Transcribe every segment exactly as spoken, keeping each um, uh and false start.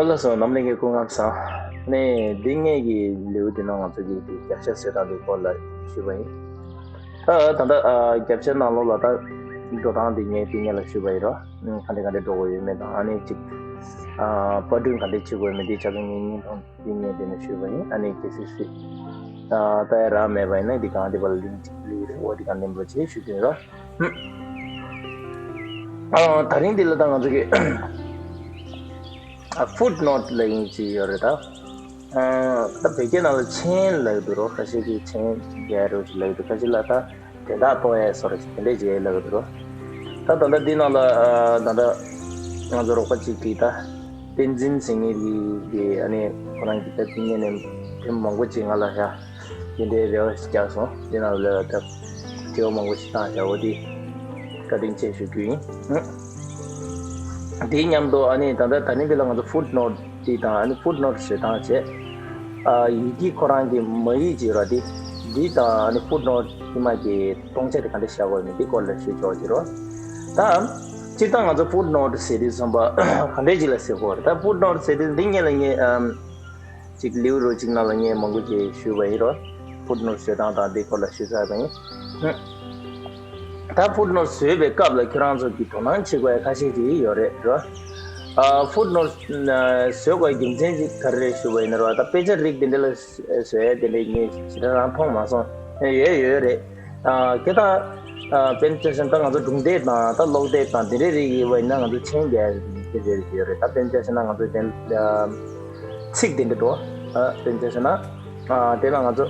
ལགས་སོ། ནམ་གླིང་གི་སྐུ་ཁམས་བཟང་། ནས་འདི་ངེད་ཀྱི་ལེའུ་འདི་ནང་ང་ཚོ་གི་རྒྱབ་ཤ་བཟོ་སྟངས་འདི་སྐོར་ལ་ཞུས་པ་ཡིན། ད་ད་ལྟ་ཨ་རྒྱབ་ཤ་ནང་ལོགས་ལ་ད་འགྲོ་སྟངས་འདི་ངས་འདི་ངེད་ལ་ཞུས་པ་ཡིན་རོ། ཨ་ག་འདྲ་ག་འདྲ་འགྲོ་དགོས་ཡོད་མེད་དང་ཨ་ནི་གཅིག་ཨ་པར་སྐྲུན་ག་འདྲ་བྱེད་དགོས་ཡོད་མེད་འདི་ཆ་ཚང་ངས་བརྙན་ཐུང་འདི་ངས་འདི་ནས་ཞུས་པ་ཡིན། ཨ་ནི་གལ་སྲིད་སྲིད་ཨ་ད་ཡ་རག་མེད་པ་ཡིན་ན་འདི་གང་འདི་བ་ལ་ལིང་ཅིག་ལིའུ་རེད། འོ་འདི་གང་འདི་འགྲོ་བྱེད་ཞུ་གི་ཡིན་རོ། ཨ་ད་རིང་འདི་ལ་ད་ང་ཚོ་གི་ཨ་ཕུཊ་ནོཊ་ལབ་ཡིན་ཅིག་ཡོད་རེད་ད། ཨ་ད་བོད་སྐད་ནང་ལ་མཆན་ལབ་འདུག་རོ། ཁ་ཤས་ཀྱིས་མཆན་རྒྱག་རོགས་ཞེས་ལབ་འདུག་ཁ་ཤས་ལ་ད་དོན་དག་རྟོགས་ཡས་བཟོ་འདྲ་ཞིག་དེ་འདྲས་བྱས་ལབ་འདུག་རོ། ད་ད་ལྟ་འདི་ནང་ལ་ཨ་ད་ལྟ་ང་ཚོ་རོགས་པ་གཅིག་གིས་ད་བསྟན་འཛིན་ཟེར་མཁན་གྱི་གི་ཨ་ནི་ཁོ་རང་གི་ད་དེ་ངས་ནས་དེ་མང་པོ་ཅིག་ང་ལ་ཡ་དེ་འདྲའི་རེ་བ་ཞིག་བརྒྱབ་སོང་། དེ་ནང་ལ་ད་དྲི་བ་མང་པོ་ཞིག་བཏང་བྱ་བ་དེ་བཀའ་དྲིན་ཆེ་ཞུ་རྒྱུ་ཡིན། ཨ་དེའི་མཉམ་དུ་ཨ་ནི་ད་ལྟ་ད་ནི་འདི་ལ་ང་ཚོ་ཕུཊ་ནོཊ་དེ་དང་ཨ་ནི་ཕུཊ་ནོཊ་བཟོ་སྟངས་བྱས། ཨ་ཡི་གེ་ཁོ་རང་གི་མ་ཡིག་ཅིག་ར་དེ་འདི་དང་ཨ་ནི་ཕུཊ་ནོཊ་དེ་མ་གི་སྟོང་ཆ་དེ་ག་འདྲ་བཞག་དགོས་མིན་དེ་སྐོར་ལ་ཞུ་ཆོག་ཅིག་རོ། ད་སྤྱིར་བཏང་ང་ཚོ་ཕུཊ་ནོཊ་ཟེར་དུས་ཙམ་པ་ག་འདྲས་ཅིག་ལ་ཟེར་དགོས་རེད། ད་ཕུཊ་ནོཊ་ཟེར་དུས་འདི་ངེད་ལ་ངས་ཨམ། ཅིག་ལེའུ་རོ་གཅིག་ནང་ལ་ངས་མང་པོ་ཅིག་ཞུས་པ་ཡིན་རོ། ཕུཊ་ནོཊ་བཟོ་སྟངས་དང་འདི་སྐོར་ལ་ཞུས་ཚར་བ་ཡིན། ད་ཕུཊ་ནོཊ་བཟོས་པའི་སྐབས་ལ་ཁྱོད་རང་ཚོ་གིས་དོ་སྣང་བྱེད་དགོས་ཡ་ཁ་ཤས་ཅིག་ཡོད་རེད་རོ། ཨ་ཕུཊ་ནོཊ་བཟོ་དགོས་ཡ་རྒྱུ་མཚན་ཅིག་ག་རེ་རེད་ཞུས་པ་ཡིན་ན་རོ། ད་དཔེ་ཆ་རིགས་འདི་འདྲ་ལ་བཟོ་ཡ་དེ་འདྲ་ངས་ཞེ་དྲག་རང་མཐོང་མ་སོང་། ཡོད་ཡོད་རེད། ཨ་གལ་ཏེ་ཨ་དཔེར་ན་ཆ་བཞག་ན་ད་ང་ཚོ་སྒྲུང་དེབ་དང་ད་ཀློག་དེབ་དང་དེ་འདྲའི་རིགས་ཡིན་པ་ཡིན་ན་ང་ཚོ་མཆན་རྒྱག་ཡ་དེ་འདྲ་ཡོད་རེད། ད་དཔེར་ན་ཆ་བཞག་ན་ང་ཚོ་དེ་ཨ་ཚིག་དེ་འདྲ་འགྲོ། ཨ་དཔེར་ན་ཆ་བཞག་ན་ཨ་དེ་ལ་ང་ཚོ་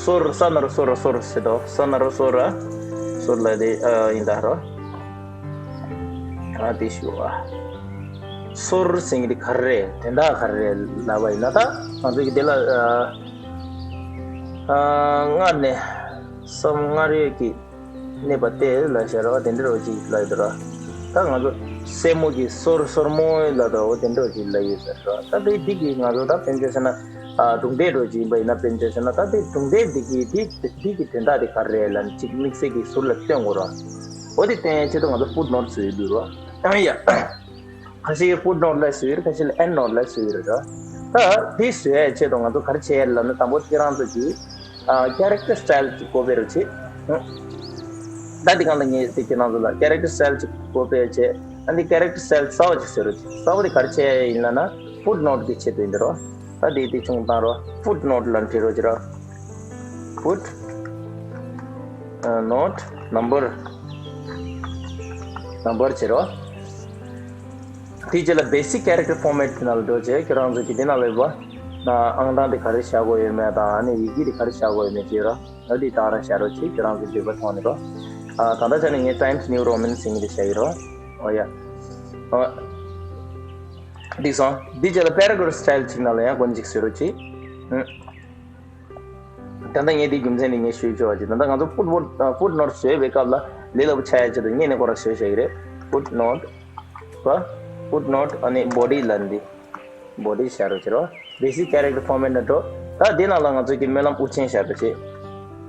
སོར་ས་ན་རོ་སོ་ར་སོར་ཟེར་དོ། ས་ན་རོ་སོ་ར་སོར་ལ་དེ་ཨ་ཡིན་ད་རོ། ཨ་དེ་ཞུ་ཨ་སོར་ཟེར་མཁན་དེ་ག་རེ་རེད། དོན་དག་ག་རེ་རེད་ལབ་པ་ཡིན་ན་ད་ང་ཚོ་གི་དེ་ལ་ཨ། ཨ་སྔར་ནས་སོར་མོ་སྔར་ཡོད་ཀྱི་གནས་པ་སྟེ་ལ་ཤར་བ་དེ་འདྲ་བ་ཅིག་ལ་ཡོད་ར། ད་ང་ཚོ་སེན་མོ་གི་སོར་སོར་མོ་ལ་ད་འོ་དེ་འདྲ་བ་ཅིག་ལ་ཡོད་ཟེར་ར། ད་དེ་འདི་གི་ང་ཚོ་ད་དཔེར་ན་ཆ་བཞག་ན་ཨ་སྒྲུང་དེབ་འདྲ་བ་ཅིག་ཡིན་པ་ཡིན་ན་དཔེར་ན་ཆ་བཞག་ན་ད་དེ་སྒྲུང་དེབ་འདི་གི་དེ་འདི་གི་དོན་དག་དེ་ག་རེ་རེད་ལབ་ཅིག་དམིགས་བསལ་གྱི་ཟུར་ལ་སྟོན་དགོས་ར། འོ་དེ་སྟོན་ཡ་ཆེད་དུ་ང་ཚོ་ཕུཊ་ནོཊ་བཟོ་ཡི་འདུག་ར། ཨ་ཡ། ཁ་ཤས་ཀྱིས་ཕུཊ་ནོཊ་ལབ་བཟོ་ཡི་རེད། ཁ་ཤས་ལ་ཨེན་ནོཊ་ལབ་བཟོ་ཡི་རེད་ར། ད་དེ་བཟོ་ཡ་ཆེད་དུ་ང་ཚོ་ག་རེ་བྱེད་ཡ་ལབ་ན་དང་པོ་ཁྱེད་རང་ཚོ་གིས་ཨ་ཀེ་རེག་ཊར་སི་ཊའིལ་ཅིག་ཀོ་པི་རུ་བྱེད། ད་འདི་གང་ལ་ངས་དེ་ཁྱེད་རང་ཚོ་ལ་ཀེ་རེག་ཊར་སི་ཊའིལ་ཅིག་ཀོ་པི་བྱེད། ཨ་འདི་ཀེ་རེག་ཊར་སི་ཊའིལ་གསར་པ་ཅིག་བཟོ་རུ་བྱེད། གསར་པ་དེ་ག་རེ་བྱེད་ཡ་ཡིན་ལབ་ན་ཕུཊ་ནོཊ་གི་ཆེད་དུ་ཡིན་འདི་རོ། ད་དེ་དེ་ཆུང་བཏང་རོ། ཕུཊ་ནོཊ་ལབ་བྲིས་རོགས་བྱེད་རོགས། ཕུཊ་ནོཊ་ནམ་བར་ནམ་བར་བྱེད་རོགས། དེ་རྗེས་ལ་བེ་སིག་ཀེ་རེག་ཊར་ཕོར་མེཊ་དེ་ནང་ལ་འགྲོ་བྱས་ཁྱོད་རང་ཚོ་གི་དེ་ནང་ལ་ཡོད་པ་ཨང་གྲངས་དེ་ག་རེ་བཞག་དགོས་ཡོད་མེད་དང་ཨ་ནི་ཡི་གེ་དེ་ག་རེ་བཞག་དགོས་ཡོད་མེད་བྱེད་རོགས། ཨ་དེ་དང་རང་བཞག་རོགས་བྱེད། ཁྱོད་རང་ཚོ་འདོད་པ་ཐོག་ནས་རོགས། ཨ་ད་ལྟ་ཆ་ནས་ངས་ཊའེམ་སི་ནིའུ་རོ་མན་ཟེར་མཁན་དེ་བཞག་གི་རོགས། ཨོ་ཡ། ཨོ། འགྲིག་སོང་། འདི་རྗེས་ལ་པེ་ར་གྷ་རབ་སི་ཊའིལ་ཅིག་ནང་ལ་ཡང་སྐོར་ཅིག་བཟོས་རོགས་བྱེད། ཨུ། ད་ལྟ་ངས་འདི་རྒྱུ་མཚན་ནི་ངས་ཞུས་ཆོག་པ་ཅིག་ད་ལྟ་ང་ཚོ་ཕུཊ་ནོཊ་ཕུཊ་ནོཊ་བཟོས་པའི་སྐབས་ལ་ལས་སླ་པོ་ཆགས་ཡ་ཆེད་དུ་ངས་ནི་སྐོར་ར་བཟོས་བཞག་གི་རེད། ཕུཊ་ནོཊ་པ། ཕུཊ་ནོཊ་ཨ་ནི་བོ་ཌི་ལ་འདི་བོ་ཌི་བཞག་རོགས་བྱེད་རོགས། བེ་སིག་ཀེ་རེག་ཊར་ཕོར་མེཊ་ནང་འགྲོ། ད་འདི་ནང་ལ་ང་ཚོ་གི་སྨོན་ལམ་དབུ་ཅན་བཞག་རོགས་བྱེད།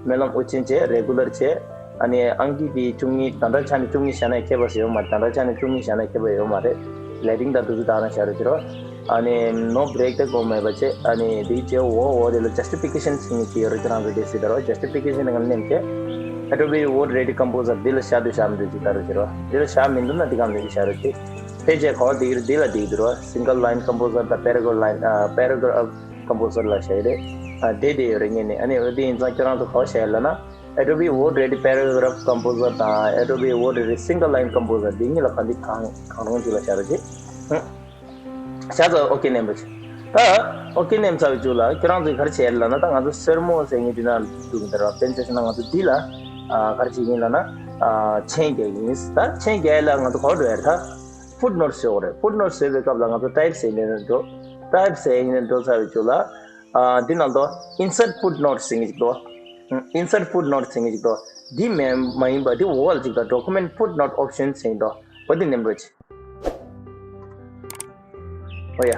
སྨོན་ལམ་དབུ་ཅན་བྱས། རེ་གུ་ལར་བྱས། ཨ་ནི་ཨང་ཀི་དེ་བཅུ་གཉིས་ད་ལྟ་ཆ་ནས་བཅུ་གཉིས་བཞག་ན་ཁྱད་པར་ཡོད་མ་རེད། ད་ལྟ་ཆ་ནས་བཅུ་གཉིས་བཞག་ན་ཁྱད་པར་ཡོད་མ་རེད། ལེ་ཌིང་དང་དུ་ཚོད་དང་རང་བཞག་རོགས་བྱེད་རོགས། ཨ་ནི་ནོ་བྷི་རེག་དེ་དགོས་མེད་པ་བྱས། ཨ་ནི་དེའི་རྗེས་འོ་འོ་དེ་ལ་ཇ་སི་ཊི་ཕི་ཀེ་ཤན་ཟེར་མཁན་ཅིག་ཡོད་རེད། ཁྱེད་རང་ཚོ་དེ་གཟིགས་ད་རོགས། ཇ་སི་ཊི་ཕི་ཀེ་ཤན་དེ་ག་ནས་ནེམ་བྱས། Adobe Word Ready Composer འདི་ལ་བཞག་འདུག་བཞག་མི་འདུག་ཅིག་ལྟ་རོགས་བྱེད་རོགས། འདི་ལ་བཞག་མི་འདུག་ན་འདི་གང་འདུག་བཞག་རོགས་བྱེད། ཕལ་ཆེར་ག་པར་བསྡད་ཀྱི་རེད། འདི་ལ་བསྡད་ཀྱི་འདུག་རོགས། Single Line Composer དང་Paragraph Line ཨ་Paragraph Composer ལ་བཞག་གི་རེད། ཨ་དེ་དེ་ཡོད་རེད། ངས་ནི་ཨ་ནི་འོ་དེ་ཡིན་ཙང་ཁྱེད་རང་ཚོ་ག་པར་བཞག་ཡ་ལབ་ན། Adobe Word Ready Paragraph Composer དང་Adobe Word Ready Single Line Composer འདི་གཉིས་ལ་གང་འདི་གང་གང་རུང་ཅིག་ལ་བཞག་རོགས་བྱེད། ཧུམ། བཞག་ཚར། ཨོ་ཀེ་ནེམ་པ་བྱེད། ད་ཨོ་ཀེ་ནེམ་ཚར་བའི་མཇུག་ལ་ཁྱེད་རང་ཚོས་ག་རེ་བྱེད་ལབ་ན། ད་ང་ཚོ་སེར་མོ་ཟེར་མཁན་འདི་ན་འདུག་འདི་ར། དཔེར་ན་ཆ་བཞག་ན་ང་ཚོ་འདི་ལ་ཨ་ག་རེ་བྱེད་ཀྱི་ཡིན་ལབ་ན། ཨ་མཆན་རྒྱག་གི་ཡིན། ད་མཆན་རྒྱག་ཡ་ལ་ང་ཚོ་ག་པར་འགྲོ་ཡ་རེད། ད་ཕུཊ་ནོཊ་བཟོ་དགོས་རེད། ཕུཊ་ནོཊ་བཟོ་བའི་སྐབས་ལ་ང་ཚོ་ཊའིབ་ཟེར་མཁན་འགྲོ། ཊའིབ་ཟེར་མཁན་འགྲོ་ཚར་བའི་མཇུག་ལ། ཨ་འདི་ནང་དུ་Insert Footnote ཟེར་མཁན་ཅིག་འདུག་ཨིན་སརཊ་ཕུཊ་ནོཊ་ཟེར་མཁན་ཅིག་འདུག་འདི་མ་མ་ཡིན་པ་འདི་འོག་ལ་ཅིག་དང་Document Footnote Option ཟེར་མཁན་འདུག་འོ་འདི་ནེམ་རོགས་བྱེད། འོ་ཡ།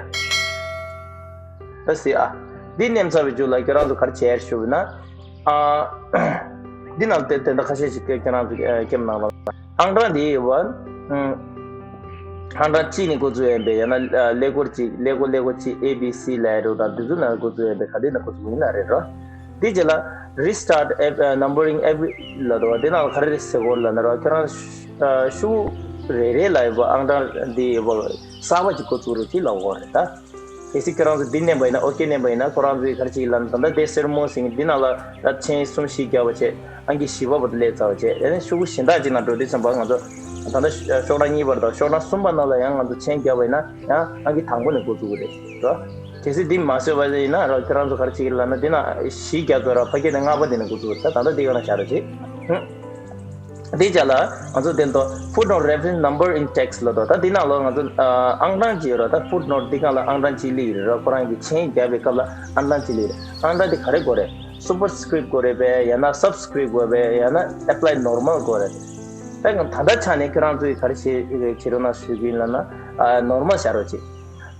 ད་སི་ཨ། འདི་ནེམ་ཚར་བའི་མཇུག་ལ་ཁྱེད་རང་ཚོ་ག་རེ་བྱེད་ཞུ་བ་ན། ཨ། འདི་ནང་དེ་དེ་འདྲ་ཁ་ཤས་ཤིག་ཁྱེད་རང་ཚོ་ཨ་ཁྱེད་ནང་ལ། ཨང་གྲངས་འདི་ཡོད་པ། ཨུམ། ཨང་གྲངས་གཅིག་ནས་འགོ་བཙུགས་ཡིན་པས། ཡང་ན་ཀླད་ཀོར་གཅིག་ཀླད་ཀོར་ཀླད་ཀོར་གཅིག A B C ལབ་ཡ་འདྲ་བོ་དང་དེ་ཚོ་ནང་འགོ་བཙུགས་ཡིན་པས། ག་དེ་ནས་འགོ་བཙུགས་ཡིན་ན་རེད་རོ། དེ་རྗེས་ལ་restart numbering every ལབ་འདུག་བ། དེ་ནང་ལ་ག་རེ་རེད་ཟེར་གོ་ལབ་ན་རོ། ཁྱོད་རང་ཤུ་རེ་རེ་ལ་ཡོད་པ་ཨང་གྲངས་འདི་ཡོད་པ་གསར་པ་ཅིག་འགོ་བཙུགས་རོགས་གྱིས་ལབ་དགོས་རེད་ད། གལ་སྲིད་ཁྱོད་རང་ཚོ་འདི་མནན་པ་ཡིན་ན། ཨོ་ཁེ་མནན་པ་ཡིན་ན། ཁོ་རང་ཚོས་ག་རེ་བྱེད་ཀྱི་ལབ་ན། ད་ལྟ་དེ་སེར་མོ་ཟེར་མཁན་འདི་ནང་ལ་ད་མཆན་གསུམ་བཞི་བརྒྱབ་པ་བྱས། ཨང་ཀི་བཞི་པ་བར་དུ་སླེབས་ཚར་བ་བྱས། ཨ་ནི་ཤོག་གུ་གཞན་དག་ཅིག་ནང་འགྲོ་དུས་ཙམ་པ་ང་ཚོ་ད་ལྟ་ཤོག་གྲངས་གཉིས་པ་དང་ཤོག་གྲངས་གསུམ་པ་ནང་ལ་ཡང་ང་ཚོ་མཆན་བརྒྱབ་པ་ཡིན་ན། ཡང་ཨང་ཀི་དང་པོ་ནས་འགོ་བཙུགས་ཀྱི་རེད་རོ། གལ་སྲིད་འདི་མ་བཟོས་པ་ཡིན་ན་རོ། ཁྱོད་རང་ཚོ་ག་རེ་བྱེད་ཀྱི་ལབ་ན། འདི་ན་བཞི་བརྒྱབ་ཚར་ར། ཕ་གི་ནས་ལྔ་པ་འདི་ནས་འགོ་བཙུགས་རེད། ད་ད་ལྟ་འདི་ག་ན་བཞག་རོགས་གྱིས། ཧུམ། དེ་རྗེས་ལ་ང་ཚོ་དེ་ལ་footnote reference number in text ལབ་འདུག་ད་འདི་ནང་ལ་ང་ཚོ་ཨ་ཨང་གྲངས་ཅིག་ཡོད་རེད། ད་footnote འདི་སྒང་ལ་ཨང་གྲངས་གཅིག་སླེབས་ཀྱི་རེད་ར། ཁོ་རང་གི་མཆན་བརྒྱབ་པའི་སྐབས་ལ་ཨང་གྲངས་གཅིག་སླེབས་ཀྱི་རེད། ཨང་གྲངས་དེ་ག་རེ་དགོས་རེད། superscript དགོས་རེད་པས། ཡང་ན་subscript དགོས་པས། ཡང་ན་apply normal དགོས་རེད། ད་ད་ལྟ་ཆ་ནས་ཁྱོད་རང་ཚོས་ག་རེ་བྱེད་བྱེད་རོགས་གནང་ཞུ་གི་ཡིན་ལབ་ན། ཨ་normal བཞག་རོགས་གྱིས།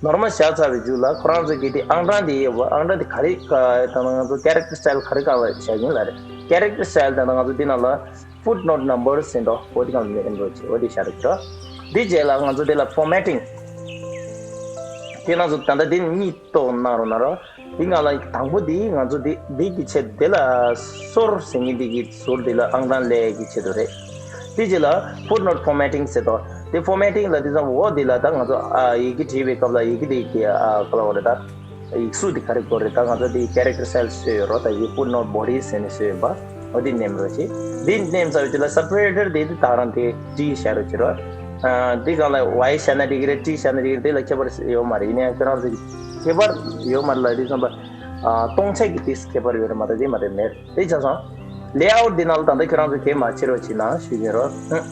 normal བཞག་ཚར་བའི་མཇུག་ལ་ཁོ་རང་ཚོ་གི་དེ་ཨང་གྲངས་དེ་ཡོད་པ། ཨང་གྲངས་དེ་ག་རེ་ག་ད་ང་ཚོ་character style ག་རེ་སྒང་ལ་བཞག་གི་ཡིན་ལབ་རེད། character style ད་ང་ཚོ་འདི་ནང་ལ་footnote number ཟེར་འདུག་འོ་དེ་སྒང་ལ་མནན་རོགས་གྱིས། འོ་དེ་བཞག་རོགས་གྱིས་རོ། དེ་རྗེས་ལ་ང་ཚོ་དེ་ལ་formatting དེ་ནང་ཚོ་ད་ལྟ་དེ་གཉིས་གཏོགས་གནང་རོགས་གནང་རོ། དེ་སྒང་ལ་དང་པོ་དེ་ང་ཚོ་དེ་དེ་གི་ཆེད་དེ་ལ་སོར་ཟེར་མཁན་དེ་གི་ཟུར་དེ་ལ་ཨང་གྲངས་སླེབས་ཀྱི་ཆེད་དུ་རེད། དེ་རྗེས་ལ་footnote formatting ཟེར་འདུག་དེ་formatting ལ་དེ་ཙམ་འོག་དེ་ལ་ད་ང་ཚོ་ཨ་ཡི་གེ་བྲིས་པའི་སྐབས་ལ་ཡི་གེ་དེ་གི་ཨ་ག་ལབ་དགོས་རེད་ད། ཡིག་གཟུགས་དེ་ག་རེ་དགོས་རེད། ད་ང་ཚོ་དེ་character style བཟོས་ཡོད་རོ། ད་ཡི་footnote body ཟེར་ནས་བཟོས་ཡོད་པ། འོ་དེ་མནན་རོགས་གྱིས། དེ་མནན་ཚར་བའི་རྗེས་ལ་separator དེ་དེ་དེ་རང་དེ་T བཞག་རོགས་གྱིས་རོ། ཨ་དེ་སྒང་ལ་Y བཞག་ན་འགྲིག་གི་རེད། T བཞག་ན་འགྲིག་གི་རེད། དེ་ལ་ཁྱད་པར་ཡོད་མ་རེད། ཡིན་ནའང་ཁྱོད་རང་ཚོ་ཁྱད་པར་ཡོད་མ་རེད་ལ། དེ་ཙམ་པ་ཨ་སྟོང་ཆ་གི་དེ་ཁྱད་པར་ཡོད་རེད་མ་གཏོགས་དེ་མ་རེད་མེད། དེ་ཆ་སོང་། layout དེ་ནང་ལ་ད་ལྟ་ཁྱོད་རང་ཚོ་གས་མ་བྱེད་རོགས་གྱིས་ན་ཞུ་གི་རོ། ཧུམ།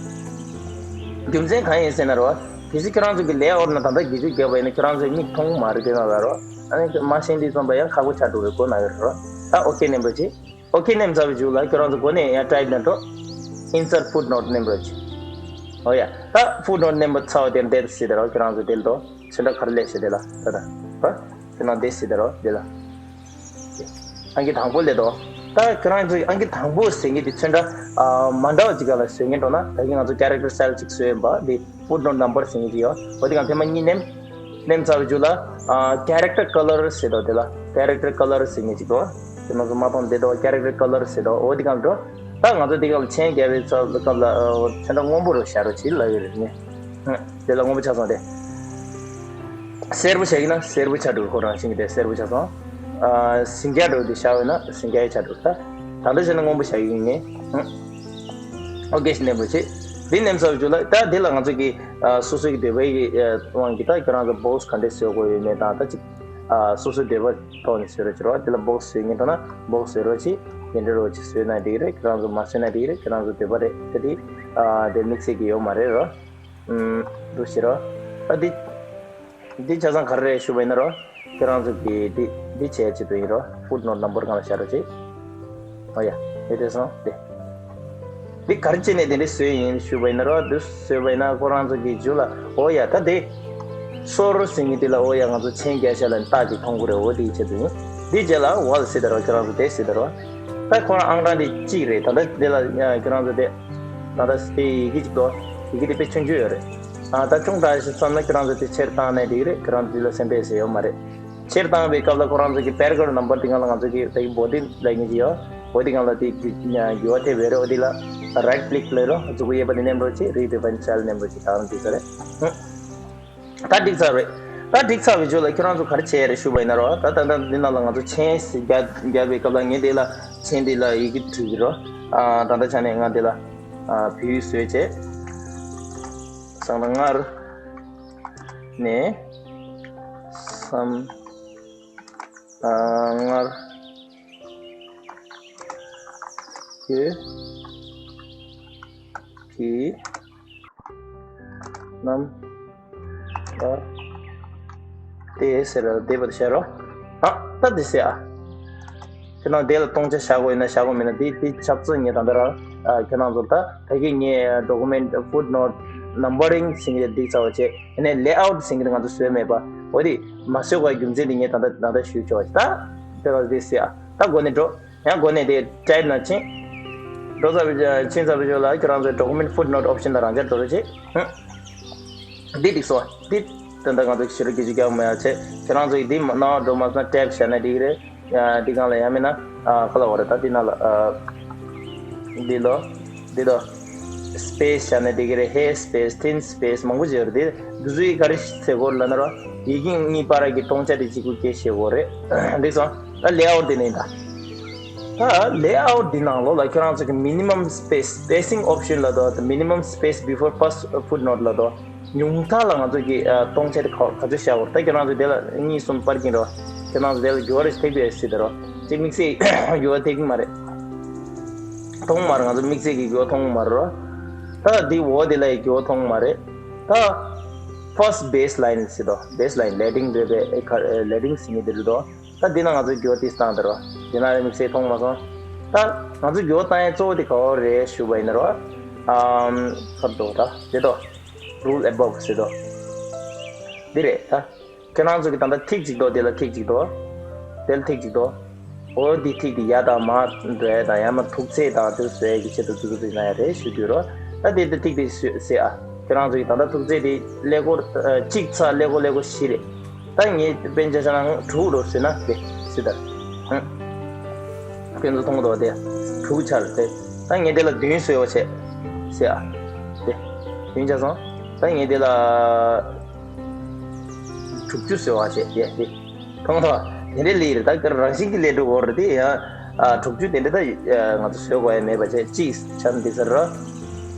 རྒྱུ་མཚན་གང་ཡིན་ཟེར་ན་རོ། གལ་སྲིད་ཁྱོད་རང་ཚོ་གི་layout ནང་ད་ལྟ་དགེ་ཕྱུག་བརྒྱབ་པ་ཡིན་ན་ཁྱོད་རང་ཚོའི་མིག་མཐོང་མ་རེད། དེ་ནང་ལ་རོ། ཨ་ནི་མ་ཤེས་དུས་ཙམ་པ་ཡང་ཁག་པོ་ཆགས་འགྲོ་བའི་སྒོ་ན་ཡོད་རོ། ད་ཨོ་ཁེ་མནན་པ་བྱེད། ཨོ་ཁེ་མནན་ཚར་བའི་མཇུག་ལ་ཁྱོད་རང་ཚོ་འགོ་ནས་ཡང་type ནས་འགྲོ། insert footnote མནན་པ་བྱེད། ཨོ་ཡ། ད་footnote མནན་པ་ཚར་བ་དེ་འདེད་སྲིད་དེ་རོ། ཁྱོད་རང་ཚོ་དེ་ལ་དོ་ཚོན་ཁྲ་ག་རེ་སླེབས་ཤེས་དེ་ལ་ད་ད་རོ། དེ་ནང་འདེད་སྲིད་དེ་རོ་དེ་ལ། ཨང་ཀི་དང་པོ་སླེབས་འདུག་ད་ཁྱོད་རང་ཚོས་ཨང་ཀི་དང་པོ་ཟེར་མཁན་དེ་ཚོན་ཁྲ་ཨ་མ་འདྲ་བ་ཅིག་སྒང་ལ་བཟོས་མཁན་འགྲོ་ན། ད་གིན་ང་ཚོ་character style ཅིག་བཟོས་ཡིན་པ་འདི་footnote number ཟེར་མཁན་ཅིག་ཡོད། འོ་དེ་སྒང་ཐེངས་མ་གཉིས་མནན། མནན་ཚར་བའི་མཇུག་ལ་ཨ་character color ཟེར་འདུག་དེ་ལ་character color ཟེར་མཁན་ཅིག་འདུག་དེ་ང་ཚོ་མ་མཐོང་བསྡད་འདུག character color ཟེར་འདུག་འོ་དེ་སྒང་འགྲོ། ད་ང་ཚོ་འདི་སྒང་ལ་མཆན་རྒྱག་པའི་ཚོ་སྐབས་ལ་ཨ་ཚོན་ཁྲ་སྔོན་པོ་རུ་བཞག་རོགས་གྱིས་ལབ་ཡོད་རེད་ནི། ཧུམ། དེ་ལ་སྔོན་པོ་ཆགས་སོང་སྟེ། སེར་པོ་བྱས་ན་སེར་པོ་ཆགས་འགྲོ། ཁོ་རང་བཞིན་གྱི་དེ་སེར་པོ་ཆགས་སོང་། ཨ་ཟིང་སྐྱ་འགྲོ་དེ་བཞག་ཡོད་ན་ཟིང་སྐྱ་ཡི་ཆགས་འགྲོ། ད་ད་ལྟ་བྱས་ན་སྔོན་པོ་བྱ་ཡི་ཡིན་ངེས། ཧུམ། ཨོ་ཀེ་ཞིག་མནན་པ་བྱེད། འདི་མནན་ཚར་བའི་མཇུག་ལ་ད་འདི་ལ་ང་ཚོ་གི་ཨ་སོ་སོ་གི་འདོད་པའི་གི་ཨ་དབང་གིས་ད་ཁྱོད་རང་ཚོ་box ག་འདྲས་བཟོ་དགོས་ཡོད་མེད་དང་། ད་ཅིག་ཨ་སོ་སོའི་འདོད་པ་ཐོག་ནས་བཟོས་རོགས་བྱེད་རོགས། འདི་ལ་box བཟོས་ངེས་འགྲོ་ན་box བཟོས་རོགས་བྱེད། དེ་འདྲ་རོགས་བྱེད། བཟོས་ན་འགྲིག་གི་རེད། ཁྱོད་རང་ཚོ་མ་བཟོས་ན་འགྲིག་གི་རེད། ཁྱོད་རང་ཚོ་འདོད་པ་རེད། ད་འདི་ཨ་དེ་དམིགས་བསལ་གྱི་ཡོད་མ་རེད་རོ། ཨུམ། འདུག་ཞེས་རོ། ད་འདི། འདི་ཆ་ཚང་ག་རེ་རེད་ཞུ་བ་ཡིན་ན་རོ། ཁྱེད་རང་ཚོ་གིས་འདི་འདི་བྱས་བྱེད་དུ་ཡིན་རོ། footnote number སྒང་ལ་བཞག་རོགས་བྱེད། ཨོ་ཡ། དེ་དེ་སོང་དེ། འདི་ག་རེ་བྱས་ནས་དེ་འདྲ་བཟོས་ཡིན་ཞུ་བ་ཡིན་ན་རོ། འདི་བཟོས་པ་ཡིན་ན་ཁོ་རང་ཚོ་གིས་མཇུག་ལ་ཨོ་ཡ་ད་དེ། སོར་ཟེར་མཁན་དེ་ལ་ཨོ་ཡ་ང་ཚོ་མཆན་རྒྱག་ཤག་ལབ་ནས་རྟགས་ཅིག་མཐོང་གི་རེད། འོ་དེའི་ཆེད་དུ་ཡིན། འདི་རྗེས་ལ་ཝལ་ཟེར་ད་རོ། ཁྱེད་རང་ཚོ་དེ་ཟེར་ད་རོ། ད་ཁོ་རང་ཨང་གྲངས་དེ་གཅིག་རེད། ད་ལྟ་འདི་ལ་ཁྱེད་རང་ཚོ་དེ། ད་ལྟ་དེ་ཡི་གེ་གཅིག་འདུག་ཡི་གེ་དེ་དཔེ་ཆུང་ཆུང་ཡོད་རེད། ཨ་ད་ཆུང་དྲགས་ཤིག་བསམ་ན་ཁྱེད་རང་ཚོ་དེ་ཆེར་བཏང་ནས་འགྲིག་རེད། ཁྱེད་རང་ཚོ་དེ་ལ་སེམས་པས་ཟེར་ཡོད་མ་རེད། ཆེར་བཏང་བའི་སྐབས་ལ་ཁོ་རང་ཚོ་གི་paragraph number དེ་སྒང་ལ་ང་ཚོ་གི་དེ་གི་body ལབ་མཁན་ཅིག་ཡོད། འོ་དེ་སྒང་ལ་དེ་འགྱུར་འགྱུར་བ་ཐེབས་ཡོད་རེད། འོ་དེ་ལ་right click ལབ་རོ། མཛུབ་གུ་གཡས་པ་དེ་མནན་རོགས་བྱེད། Redefine cell མནན་རོགས་བྱེད། ད་རང་འགྲིག་ས་རེད། ཧུམ། ད་འགྲིག་ཚར་རེད། ད་འགྲིག་ཚར་བའི་མཇུག་ལ་ཁྱེད་རང་ཚོ་ག་རེ་བྱས་རེད་ཞུ་བ་ཡིན་ན་རོ། ད་ད་ལྟ་འདི་ནང་ལ་ང་ཚོ་མཆན་རྒྱག་རྒྱག་པའི་སྐབས་ལ་ངས་འདི་ལ་མཆན་འདི་ལ་ཡི་གེ་བྲིས་ཀྱི་རོ། ཨ་ད་ལྟ་ཆ་ནས་ང་འདི་ལ་ཨ་བོད་ཡིག་བཟོས་བྱས། སང་ད་སྔར་ནས་བསམ་ཨ་སྔར་ཡོད་ཀྱི་རྣམ་པ་སྟེ་ཟེར་ར་བསྡད་པར་བྱ་རོགས། ཨ་ད་འདི་ཟེར་ཨ། ཁྱེད་རང་དེ་ལ་སྟོང་ཆ་བཞག་དགོས་ཡིན་ན་བཞག་དགོས་མེད་ན་འདི་འདི་ཆབ་རྩི་ངས་ད་ལྟ་རང་ཨ་ཁྱེད་རང་ཚོར་ད་ད་གིན་ངས་document footnote numbering ཟེར་མཁན་འདི་ཚར་བ་བྱས། ཡིན་ནའི་layout ཟེར་མཁན་འདི་ང་ཚོ་བཟོས་མེད་པ། འོ་དེ་མ་བཟོས་པའི་རྒྱུ་མཚན་འདི་ངས་ད་ལྟ་ད་ལྟ་ཞུས་ཆོག་པ་ད། དེ་ལ་འདི་ཟེར་ཨ། ད་འགོ་ནས་འགྲོ། ཡང་འགོ་ནས་དེ་type ནང་ཕྱིན། འགྲོ་ཚར་བའི་ཕྱིན་ཚར་བའི་ཞོར་ལ་ཁྱེད་རང་ཚོའི་document footnote option དང་རང་འཇགས་འགྲོ་རོགས་བྱེད། ཧུམ། འདི་འགྲིག་སོང་། འདི་ད་ལྟ་ང་ཚོ་ཞེ་དྲག་སྐད་ཆ་རྒྱག་མ་ཡ་བྱས། ཁྱེད་རང་ཚོ་ཡིས་འདི་ནང་འགྲོ་མ་སོང་ན་tab་བྱས་ན་འགྲིག་གི་རེད། ཨ། འདི་སྒང་ལ་ཡང་མིན་ན། ཨ། ག་ལ་བ་རེད། ད་འདི་ནང་ལ། ཨ། འདི་ལོ། འདི་ལོ། space་བྱས་ན་འགྲིག་གི་རེད། here space, thin space་མང་པོ་ཅིག་ཡོད་རེད། འདི་འདི་ཚོ་ཡིས་ག་རེ་བྱེད་དགོས་ལབ་ན་རོ། ཡི་གེ་གཉིས་བར་གྱི་སྟོང་ཆ་དེ་གཅིག་པུ་སྐད་བཤད་དགོས་རེད། འགྲིག་སོང་། ད་layout་འདི་ནས་ད། ད་layout་འདི་ནང་ལོགས་ལ་ཁྱེད་རང་ཚོ་གི་minimum space, spacing option་ལབ་དོ། the minimum space before first footnote་ལབ་དོ། ཉུང་མཐའ་ལ་ང་ཚོ་གི་ཨ་སྟོང་ཆ་དེ་ག་ག་ཚོད་བཞག་དགོས་རེད། ད་ཁྱེད་རང་ཚོ་དེ་ལ་གཉིས་གསུམ་སྤར་གྱིན་རོ། ཁྱེད་རང་ཚོ་དེ་ལ་འགྱུར་བ་རེ་ཞིག་ཐེབས་ཀྱི་རེད་ཟེར་དེ་རོ། གཅིག་དམིགས་བསལ་འགྱུར་བ་ཐེབས་ཀྱི་མ་རེད། མཐོང་མ་རེད། ང་ཚོ་དམིགས་བསལ་གྱི་འགྱུར་བ་མཐོང་མ་རེད་རོ། ད་འདི་འོག་དེ་ལ་ཡི་འགྱུར་བ་མཐོང་མ་རེད། ད་first baseline་ཟེར་དོ། baseline leading་རེད་པས། ཨེ་ཁ་ཨེ་leading་ཟེར་མཁན་དེ་རེད་དོ། ད་འདི་ན་ང་ཚོ་འགྱུར་བ་ཏིས་བཏང་དེ་རོ། འདི་ན་དམིགས་བསལ་མཐོང་མ་སོང་། ད་ང་ཚོ་འགྱུར་བ་བཏང་ཡའི་གཙོ་བོ་དེ་ག་བ་རེད་ཞུ་བ་ཡིན་ན་རོ། ཨམ། ཁར་དོ་ད་དེ་དོ། rule above་ཟེར་དོ། འདི་རེད་ད། ཁྱེད་རང་ཚོ་གི་ད་ལྟ་ཐིག་གཅིག་འདུག་དེ་ལ་ཐིག་གཅིག་འདུག་དེ་ལ་ཐིག་གཅིག་འདུག་འོ་འདི་ཐིག་འདི་ཡར་དང་མར་འགྲོ་ཡ་དང་ཡང་ན་ཐུག་ཚད་དང་དེ་བཟོ་ཡ་གི་ཆེད་དུ་ཐུག་ཐུག་ཐིག་ན་ཡ་རེད་ཞུ་རྒྱུ་རོ། ད་དེ་དེ་ཐིག་དེ་བཟོས་ཟེར་ཨ། ཁྱེད་རང་ཚོ་གི་ད་ལྟ་ཐུག་ཚད་དེ་ཀླད་ཀོར་གཅིག་ཚ་ཀླད་ཀོར་ཀླད་ཀོར་བཞི་རེད། ད་ངས་དཔེ་ཆ་བཞག་ན་དྲུག་རོ་ཟེར་ན་དེ་ཟེར་ད། ཧུང་། དཔེ་ཚོ་མཐོང་གི་འདུག་དེ་དྲུག་ཆ་རེད་དེ། ད་ངས་དེ་ལ་བདུན་བཟོས་པ་བྱས་ཟེར་ཨ། དེ་བདུན་ཆ་སོང་། ད་ངས་དེ་ལ་དྲུག་ཅུ་བཟོས་པ་བྱས་ཡས་དེ། མཐོང་ཐོག་དེ་འདྲའི་ལས་རེད། ད་ག་རང་བཞིན་གྱི་ལས་འགྲོ་གོ་རེད་དེ་ཡང་། ཨ། དྲུག་ཅུ་དེ་འདྲ་ད་ང་ཚོ་བཟོས་དགོས་ཡ་མེད་པ་བྱས་གཅིག་ཆ་འདི་ཟེར་རོ།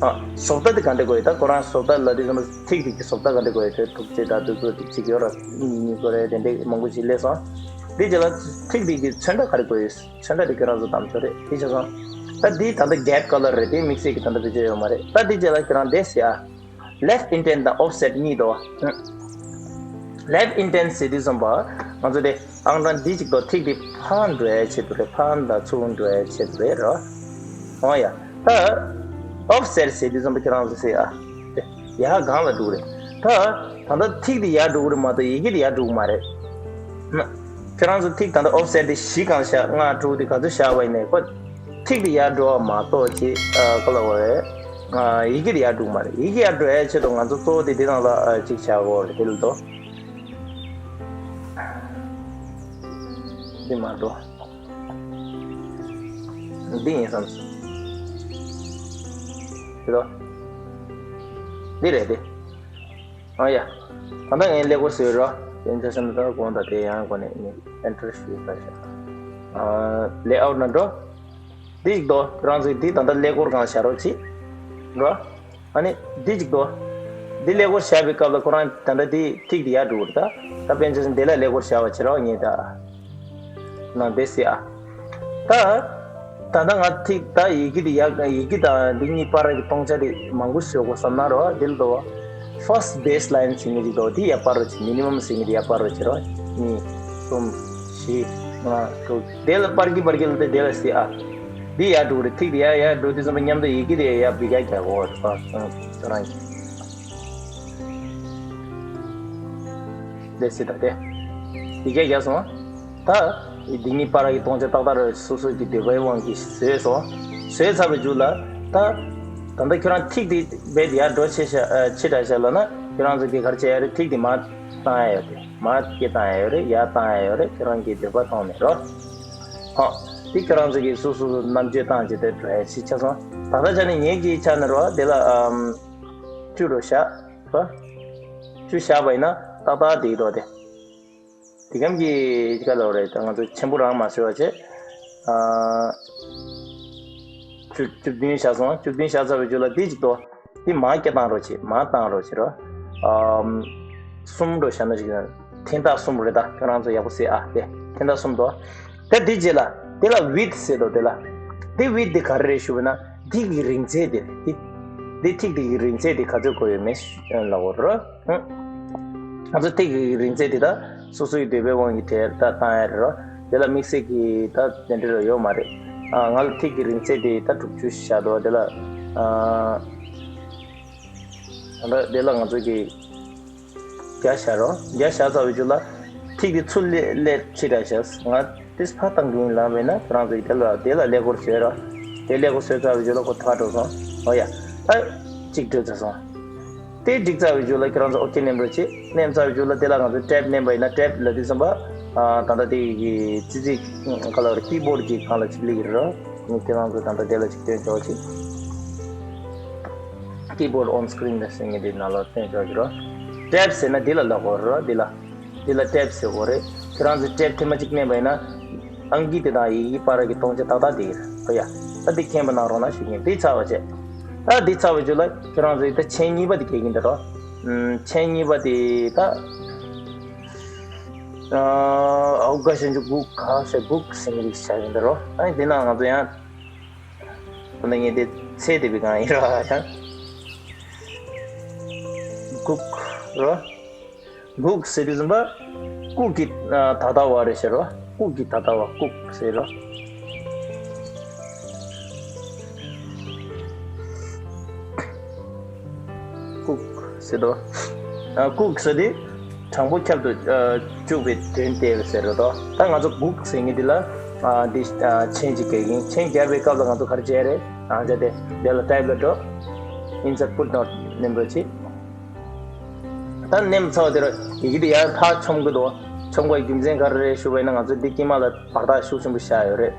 ཨ། བཟོ་ལྟ་དེ་ག་འདྲ་དགོས་ཡོད། ད་ཁོ་རང་བཟོ་ལྟ་ལ་དེ་ཚོ་ཐིག་ཐིག་གི་བཟོ་ལྟ་ག་འདྲ་དགོས་ཡོད་དེ་དྲུག་ཅུ་ད་དུ་ཚོ་ཐིག་གཅིག་ཡོད་ར་གཉིས་གཉིས་དགོས་རེད། དེ་འདྲའི་མང་པོ་ཞིག་སླེབས་སོང་། དེ་རྗེས་ལ་ཐིག་ཐིག་གི་ཚོན་ཁྲ་ག་རེ་དགོས་ཡོད། ཚོན་ཁྲ་དེ་ཁྱེད་རང་ཚོ་གདམ་ཆོག་རེད། དེ་བྱས་སོང་། ད་འདི་ད་ལྟ་gap color་རེད། དེ་དམིགས་བསལ་གྱི་ད་ལྟ་བེད་སྤྱོད་ཡོད་མ་རེད། ད་འདི་རྗེས་ལ་ཁྱེད་རང་འདི་ཟེར་ཨ། left indent་དང་offset་གཉིས་འདུག left indent་ཟེར་དུས་ཙམ་པ་ང་ཚོ་དེ་ཨང་གྲངས་འདི་གཅིག་ཏུ་ཐིག་དེ་ཕར་འགྲོ་ཡའི་ཆེད་དུ་རེད། ཕར་དང་ཚུར་འགྲོ་ཡའི་ཆེད་དུ་རེད་རོ། འོ་ཡ། ད་offset་ཟེར་དུས་ཙམ་པ་ཁྱེད་རང་ཚོ་ཟེར་ཨ། དེ་ཡར་སྒང་ལ་འགྲོ་གི་རེད། ད་ད་ལྟ་ཐིག་དེ་ཡར་འགྲོ་གི་རེད་མ་གཏོགས་ཡི་གེ་དེ་ཡར་འགྲོ་གི་མ་རེད། ཁྱེད་རང་ཚོ་ཐིག་ད་ལྟ་offset་དེ་བཞི་གང་བཞག་ལྔ་དྲུག་དེ་ག་ཚོད་བཞག་པ་ཡིན་ནའི་ཁོ་ཐིག་དེ་ཡར་འགྲོ་བ་མ་གཏོགས་ཅི་ཨ་ག་ལ་བ་རེད། ཡི་གེ་དེ་ཡར་འགྲོ་གི་མ་རེད། ཡི་གེ་ཡར་འགྲོ་ཡའི་ཆེད་དུ་ང་ཚོ་གཙོ་བོ་དེ་འདི་ནང་ལ་ཨ་གཅིག་བཞག་དགོས་རེད། དེ་ལ་དོ། འདི་མ་འགྲོ། འདི་ཡིན་བསམ། དེ་དོ། འདི་རེད་དེ། ཨ་ཡ། ད་ལྟ་ངས་ཀླད་ཀོར་བཟོས་རོ། དེ་ཚོ་སེམས་ལ་དགོངས་དག་དེ་ཡང་གོ་ནས་ནི་enter་ཞུས་པ་ཞག་ཨ། layout་ན་འགྲོ། འདི་ཞིག་དོ། རང་ཚོས་འདི་ད་ལྟ་ཀླད་ཀོར་གང་བཞག་རོགས་གྱིས། འགྲོ། ཨ་ནི་འདི་ཞིག་དོ། འདི་ཀླད་ཀོར་བཞག་པའི་སྐབས་ལ་ཁོ་རང་ད་ལྟ་འདི་ཐིག་འདི་ཡར་འགྲོ་གི་རེད་ད། ད་དཔེ་མཚོན་ཆེད་འདི་ལ་ཀླད་ཀོར་བཞག་པ་བྱེད་རོགས་ངས་ད། ནང་བསྡད་སྲིད་ཨ། ད། ད་ལྟ་ང་ཐིག་ད་ཡི་གེ་འདི་ཡག་ཡི་གེ་དང་འདི་གཉིས་བར་གྱི་སྟོང་ཆ་དེ་མང་པོ་བཟོ་དགོས་བསམ་ན་རོ། འདི་ལ་དོ། first baseline་ཟེར་མཁན་ཅིག་འདུག་འདི་ཡར་སྤར་རོགས་བྱེད། minimum་ཟེར་མཁན་འདི་ཡར་སྤར་རོགས་བྱེད་རོ། གཉིས། གསུམ། བཞི། ལྔ། དྲུག་དེ་ལ་སྤར་གྱི་སྤར་གྱི་ལ་དེ་དེ་ལ་སྲིད་ཨ། འདི་ཡར་འགྲོ་རེད། ཐིག་དེ་ཡར་ཡར་འགྲོ་དུས་ཙམ་པ་མཉམ་དུ་ཡི་གེ་དེ་ཡར་འབུད་རྒྱག་རྒྱག་དགོས་རེད་པ། ཁྱོད་རང་གིས། དེ་སྲིད་ད་དེ། འབུད་རྒྱག་རྒྱག་སོང་། ད། འདི་གཉིས་བར་གྱི་སྟོང་ཆ་ཏག་ཏག་རེད། སོ་སོ་གི་འདོད་པའི་དབང་གིས་བཟོས་སོང་། བཟོས་ཚར་བའི་མཇུག་ལ། ད། ད་ལྟ་ཁྱོད་རང་ཐིག་དེ་རྦད་དེ་ཡར་འགྲོ་ཆེ་ཤ་ཆེ་དྲགས་ཤག་ལབ་ན་ཁྱོད་རང་ཚོ་གིས་ག་རེ་བྱེད་ཡ་རེད། ཐིག་དེ་མར་བཏང་ཡ་ཡོད་རེད། མར་སྐྱེད་བཏང་ཡ་ཡོད་རེད། ཡར་བཏང་ཡ་ཡོད་རེད། ཁྱོད་རང་གི་འདོད་པ་མཐོང་ནས་རོ། ཧོ། དེ་ཁྱོད་རང་ཚོ་གིས་སོ་སོ་རྣམ་དཔྱོད་བཏང་བྱས་ཏེ་འགྲོ་ཡ་ཆེ་ཆ་སོང་། ད་ལྟ་ཆ་ནས་ངེད་ཀྱི་ཆ་ནས་རོ། དེ་ལ་ཨམ། བཅུ་རུ་བཞག་རོ། བཅུ་བཞག་པ་ཡིན་ན་ཏག་ཏག་དེ་འགྲོ་དེ། དེ་གམ་གྱི་ཅི་ག་ལོ་རེད། ད་ང་ཚོ་ཆེན་པོ་རང་མ་བཟོས་པ་བྱས། ཨ། བཅུ་བཅུ་བདུན་བཞག་སོང་། བཅུ་བདུན་བཞག་ཚར་བའི་རྗེས་ལ་འདི་གཅིག་ཏོ། འདི་མར་སྐྱེ་བཏང་རོགས་བྱེད། མར་བཏང་རོགས་བྱེད་རོ། ཨམ། གསུམ་རུ་བཞག་ན་ཅིག་འཐེན་ཐག་གསུམ་རེད། ད་ཁྱོད་རང་ཚོ་ཡག་པོ་གཟིགས་ཨ། དེ་འཐེན་ཐག་གསུམ་ཏོ། ད་འདི་རྗེས་ལ་དེ་ལ་width་ཟེར་ཏོ། དེ་ལ་འདི་width་འདི་ག་རེ་རེད་ཞུ་བ་ན་འདི་གི་རིང་ཚད་དེ་རེད། འདི་འདི་ཐིག་འདི་གི་རིང་ཚད་དེ་ག་ཚོད་དགོས་ཡོད་མེད་ལབ་དགོས་རོ། ང་ཚོ་ཐིག་གི་རིང་ཚད་དེ་ད་སོ་སོའི་འདོད་པའི་དབང་གིས་དེར་ད་བཏང་ཡ་རེད་རོ། དེ་ལ་དམིགས་བསལ་གྱི་ད་དེ་འདྲ་རོ་ཡོད་མ་རེད། ཨ། ང་ལ་ཐིག་གི་རིང་ཚད་དེ་ད་དྲུག་ཅུ་བཞག་འདུག་དེ་ལ། ཨ། ད་ལྟ་དེ་ལ་ང་ཚོ་གི་བརྒྱ་བཞག་རོ། བརྒྱ་བཞག་ཚར་བའི་རྗེས་ལ་ཐིག་དེ་ཚུར་སླེབས་སླེབས་ཕྱི་དྲགས་བཞག་ང་དེ་ཕར་བཏང་གི་ཡིན་ལབ་པས་ན་ཁྱོད་རང་ཚོ་གི་དེ་ལ་དེ་ལ་ཀླད་ཀོར་བཟོས་རོ། དེ་ཀླད་ཀོར་བཟོས་ཚར་བའི་རྗེས་ལ་ཁོ་ཐག་འགྲོ་སོང་། ཨོ་ཡ། ཨ། གཅིག་འགྲོ་ཚར་སོང་། དེ་འགྲིག་ཚར་བའི་རྗེས་ལ་ཁྱེད་རང་ཚོ་ཨོ་ཀེ་མནན་རོགས་བྱེད། མནན་ཚར་བའི་རྗེས་ལ་དེ་ལ་ང་ཚོ་ཊེབ་མནན་པ་ཡིན་ན། ཊེབ་ལབ་དུས་ཙམ་པ་ཨ་ད་ལྟ་དེ་གི་ཙི་ཙི་ག་ལ་རེད། ཀི་བོར་གི་སྒང་ལ་ཅིག་སླེབས་ཀྱི་རེད། ཁྱེད་རང་ཚོ་ད་ལྟ་དེ་ལ་ཅིག་སྟོན་ཆོག་ཅིག Keyboard on screen ཟེར་མཁན་དེ་ནང་ལ་སྟོན་ཆོག་གི་རེད། ཊེབ་ཟེར་ན་འདི་ལ་ལབ་དགོས་རེད། འདི་ལ། འདི་ལ་ཊེབ་ཟེར་དགོས་རེད། ཁྱེད་རང་ཚོས་ཊེབ་ཐེངས་མ་གཅིག་མནན་པ་ཡིན་ན། ཨང་ཀི་དེ་དང་ཡི་གེ་བར་གྱི་སྟོང་ཆ་ཏག་ཏག་དེ་རེད། ཨོ་ཡ། ད་འདི་མཁྱེན་པ་གནང་རོགས་གནང་ཞུ་གི་ཡིན། འདི་ཚར་བ་བྱས། ད་འདི་ཚར་བའི་རྗེས་ལ་ཁྱེད་རང་ཚོས་ད་མཆན་གཉིས་པ་དེ་སྐྱེལ་གྱི་འདུག་རོ། ཨམ། མཆན་གཉིས་པ་དེ་ད། ཨ། ཨའུ་ག་ཤན་ཇུ་གུག་ག་ཤ་གུག་ཟེར་མཁན་ཞིག་བྱ་གི་འདུག་རོ། ཨ་ནི་དེ་ནང་ང་ཚོ་ཡང་། ད་ངས་དེ་ཚེ་འདས་པའི་སྒང་ཡིན་ར་ཡང་། གུག་རོ། གུག་ཟེར་དུས་ཙམ་པ། གུག་གི་ད་ལྟ་བ་རེད་ཟེར་རོ། གུག་གི་ད་ལྟ་བ་གུག་ཟེར་རོ། གུག་ཟེར་དོ། ཨ། གུག་ཟེར་དེ་གྲངས་པོ་ཁྱབ་ཏུ་ཨ་བཅུག་པའི་དོན་ཏེ་ཟེར་རོ་དོ། ད་ང་ཚོ་གུག་ཟེར་མཁན་དེ་ལ་ཨ་འདི་ཨ་མཆན་ཅིག་རྒྱག་གིན། མཆན་རྒྱག་པའི་སྐབས་ལ་ང་ཚོ་ག་རེ་བྱས་རེད། རང་ཅག་དེ་དེ་ལ་ཊེབ་ལ་འགྲོ། Insert footnote མནན་པ་བྱེད། ད་མནན་ཚར་བ་དེ་ར་ཡི་གེ་དེ་ཡར་ཕར་མཆོང་གི་འདུག་མཆོང་བའི་རྒྱུ་མཚན་ག་རེ་རེད་ཞུ་བ་ཡིན་ན། ང་ཚོ་འདི་དཀྱིལ་མ་ལ་བར་ཐག་ཤུགས་ཆེན་པོ་བཞག་ཡོད་རེད།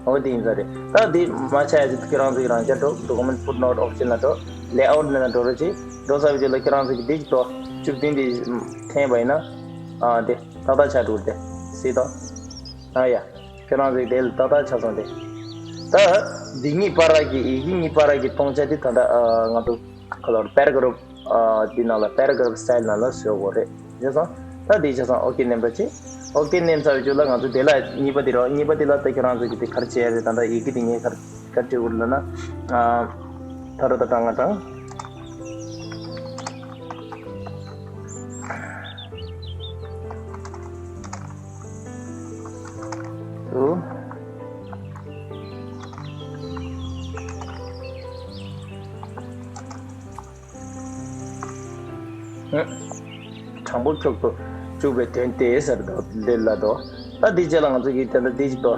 འོ་དེ་ཡིན་ས་རེད། ད་དེ་མ་ཆགས་ཡ་ཆེད་དུ་ཁྱེད་རང་ཚོ་ཡི་རང་རྐྱ་འགྲོ། Document Footnote Option ལ་འགྲོ། Layout ནང་ལ་འགྲོ་རོགས་གྱིས། འགྲོ་ཚར་བའི་རྗེས་ལ་ཁྱེད་རང་ཚོ་གི་དེ་གཅིག་ཏོ་བཅུ་བདུན་དེ་འཐེན་པ་ཡིན་ན། ཨ་དེ་ཏག་ཏག་ཆགས་འགྲོ་དེ་སྲིད་དོ། ཨ་ཡ། ཁྱེད་རང་ཚོ་གི་དེ་ལ་ཏག་ཏག་ཆགས་སོང་དེ། ད་འདི་གཉིས་བར་གྱི་ཡི་གེ་གཉིས་བར་གྱི་སྟོང་ཆ་དེ་ད་ལྟ་ཨ་ང་ཚོ་ག་ལ་Paragraph ཨ་འདི་ནང་ལ་Paragraph Style ནང་ལ་བཟོ་དགོས་རེད། བྱས་ཙང་ད་འདི་བྱས་ཙང་ཨོ་ཀེ་མནན་པ་བྱེད། ཨོ་ཀེ་མནན་ཚར་བའི་རྗེས་ལ་ང་ཚོ་དེ་ལ་གཉིས་པ་དེ་རོ། གཉིས་པ་དེ་ལ་ད་ཁྱེད་རང་ཚོ་གི་དེ་ག་རེ་བྱས་རེད། ད་ལྟ་ཡི་གེ་དེ་ངས་ག་རེ་ག་རེ་བྲིས་དགོས་རེད་ལབ་ན། ཨ་ད་རོ་ད་གྲངས་ང་གྲངས། དུ། གྲངས་པོ་ཁྱབ་ཏུ་བཅུག་པའི་དོན་ཏེ་ཟེར་དོ། འདི་ལ་དོ། ད་འདི་རྗེས་ལ་ང་ཚོ་གིས་དེ་འདྲ་འདི་ཅིག་དོ།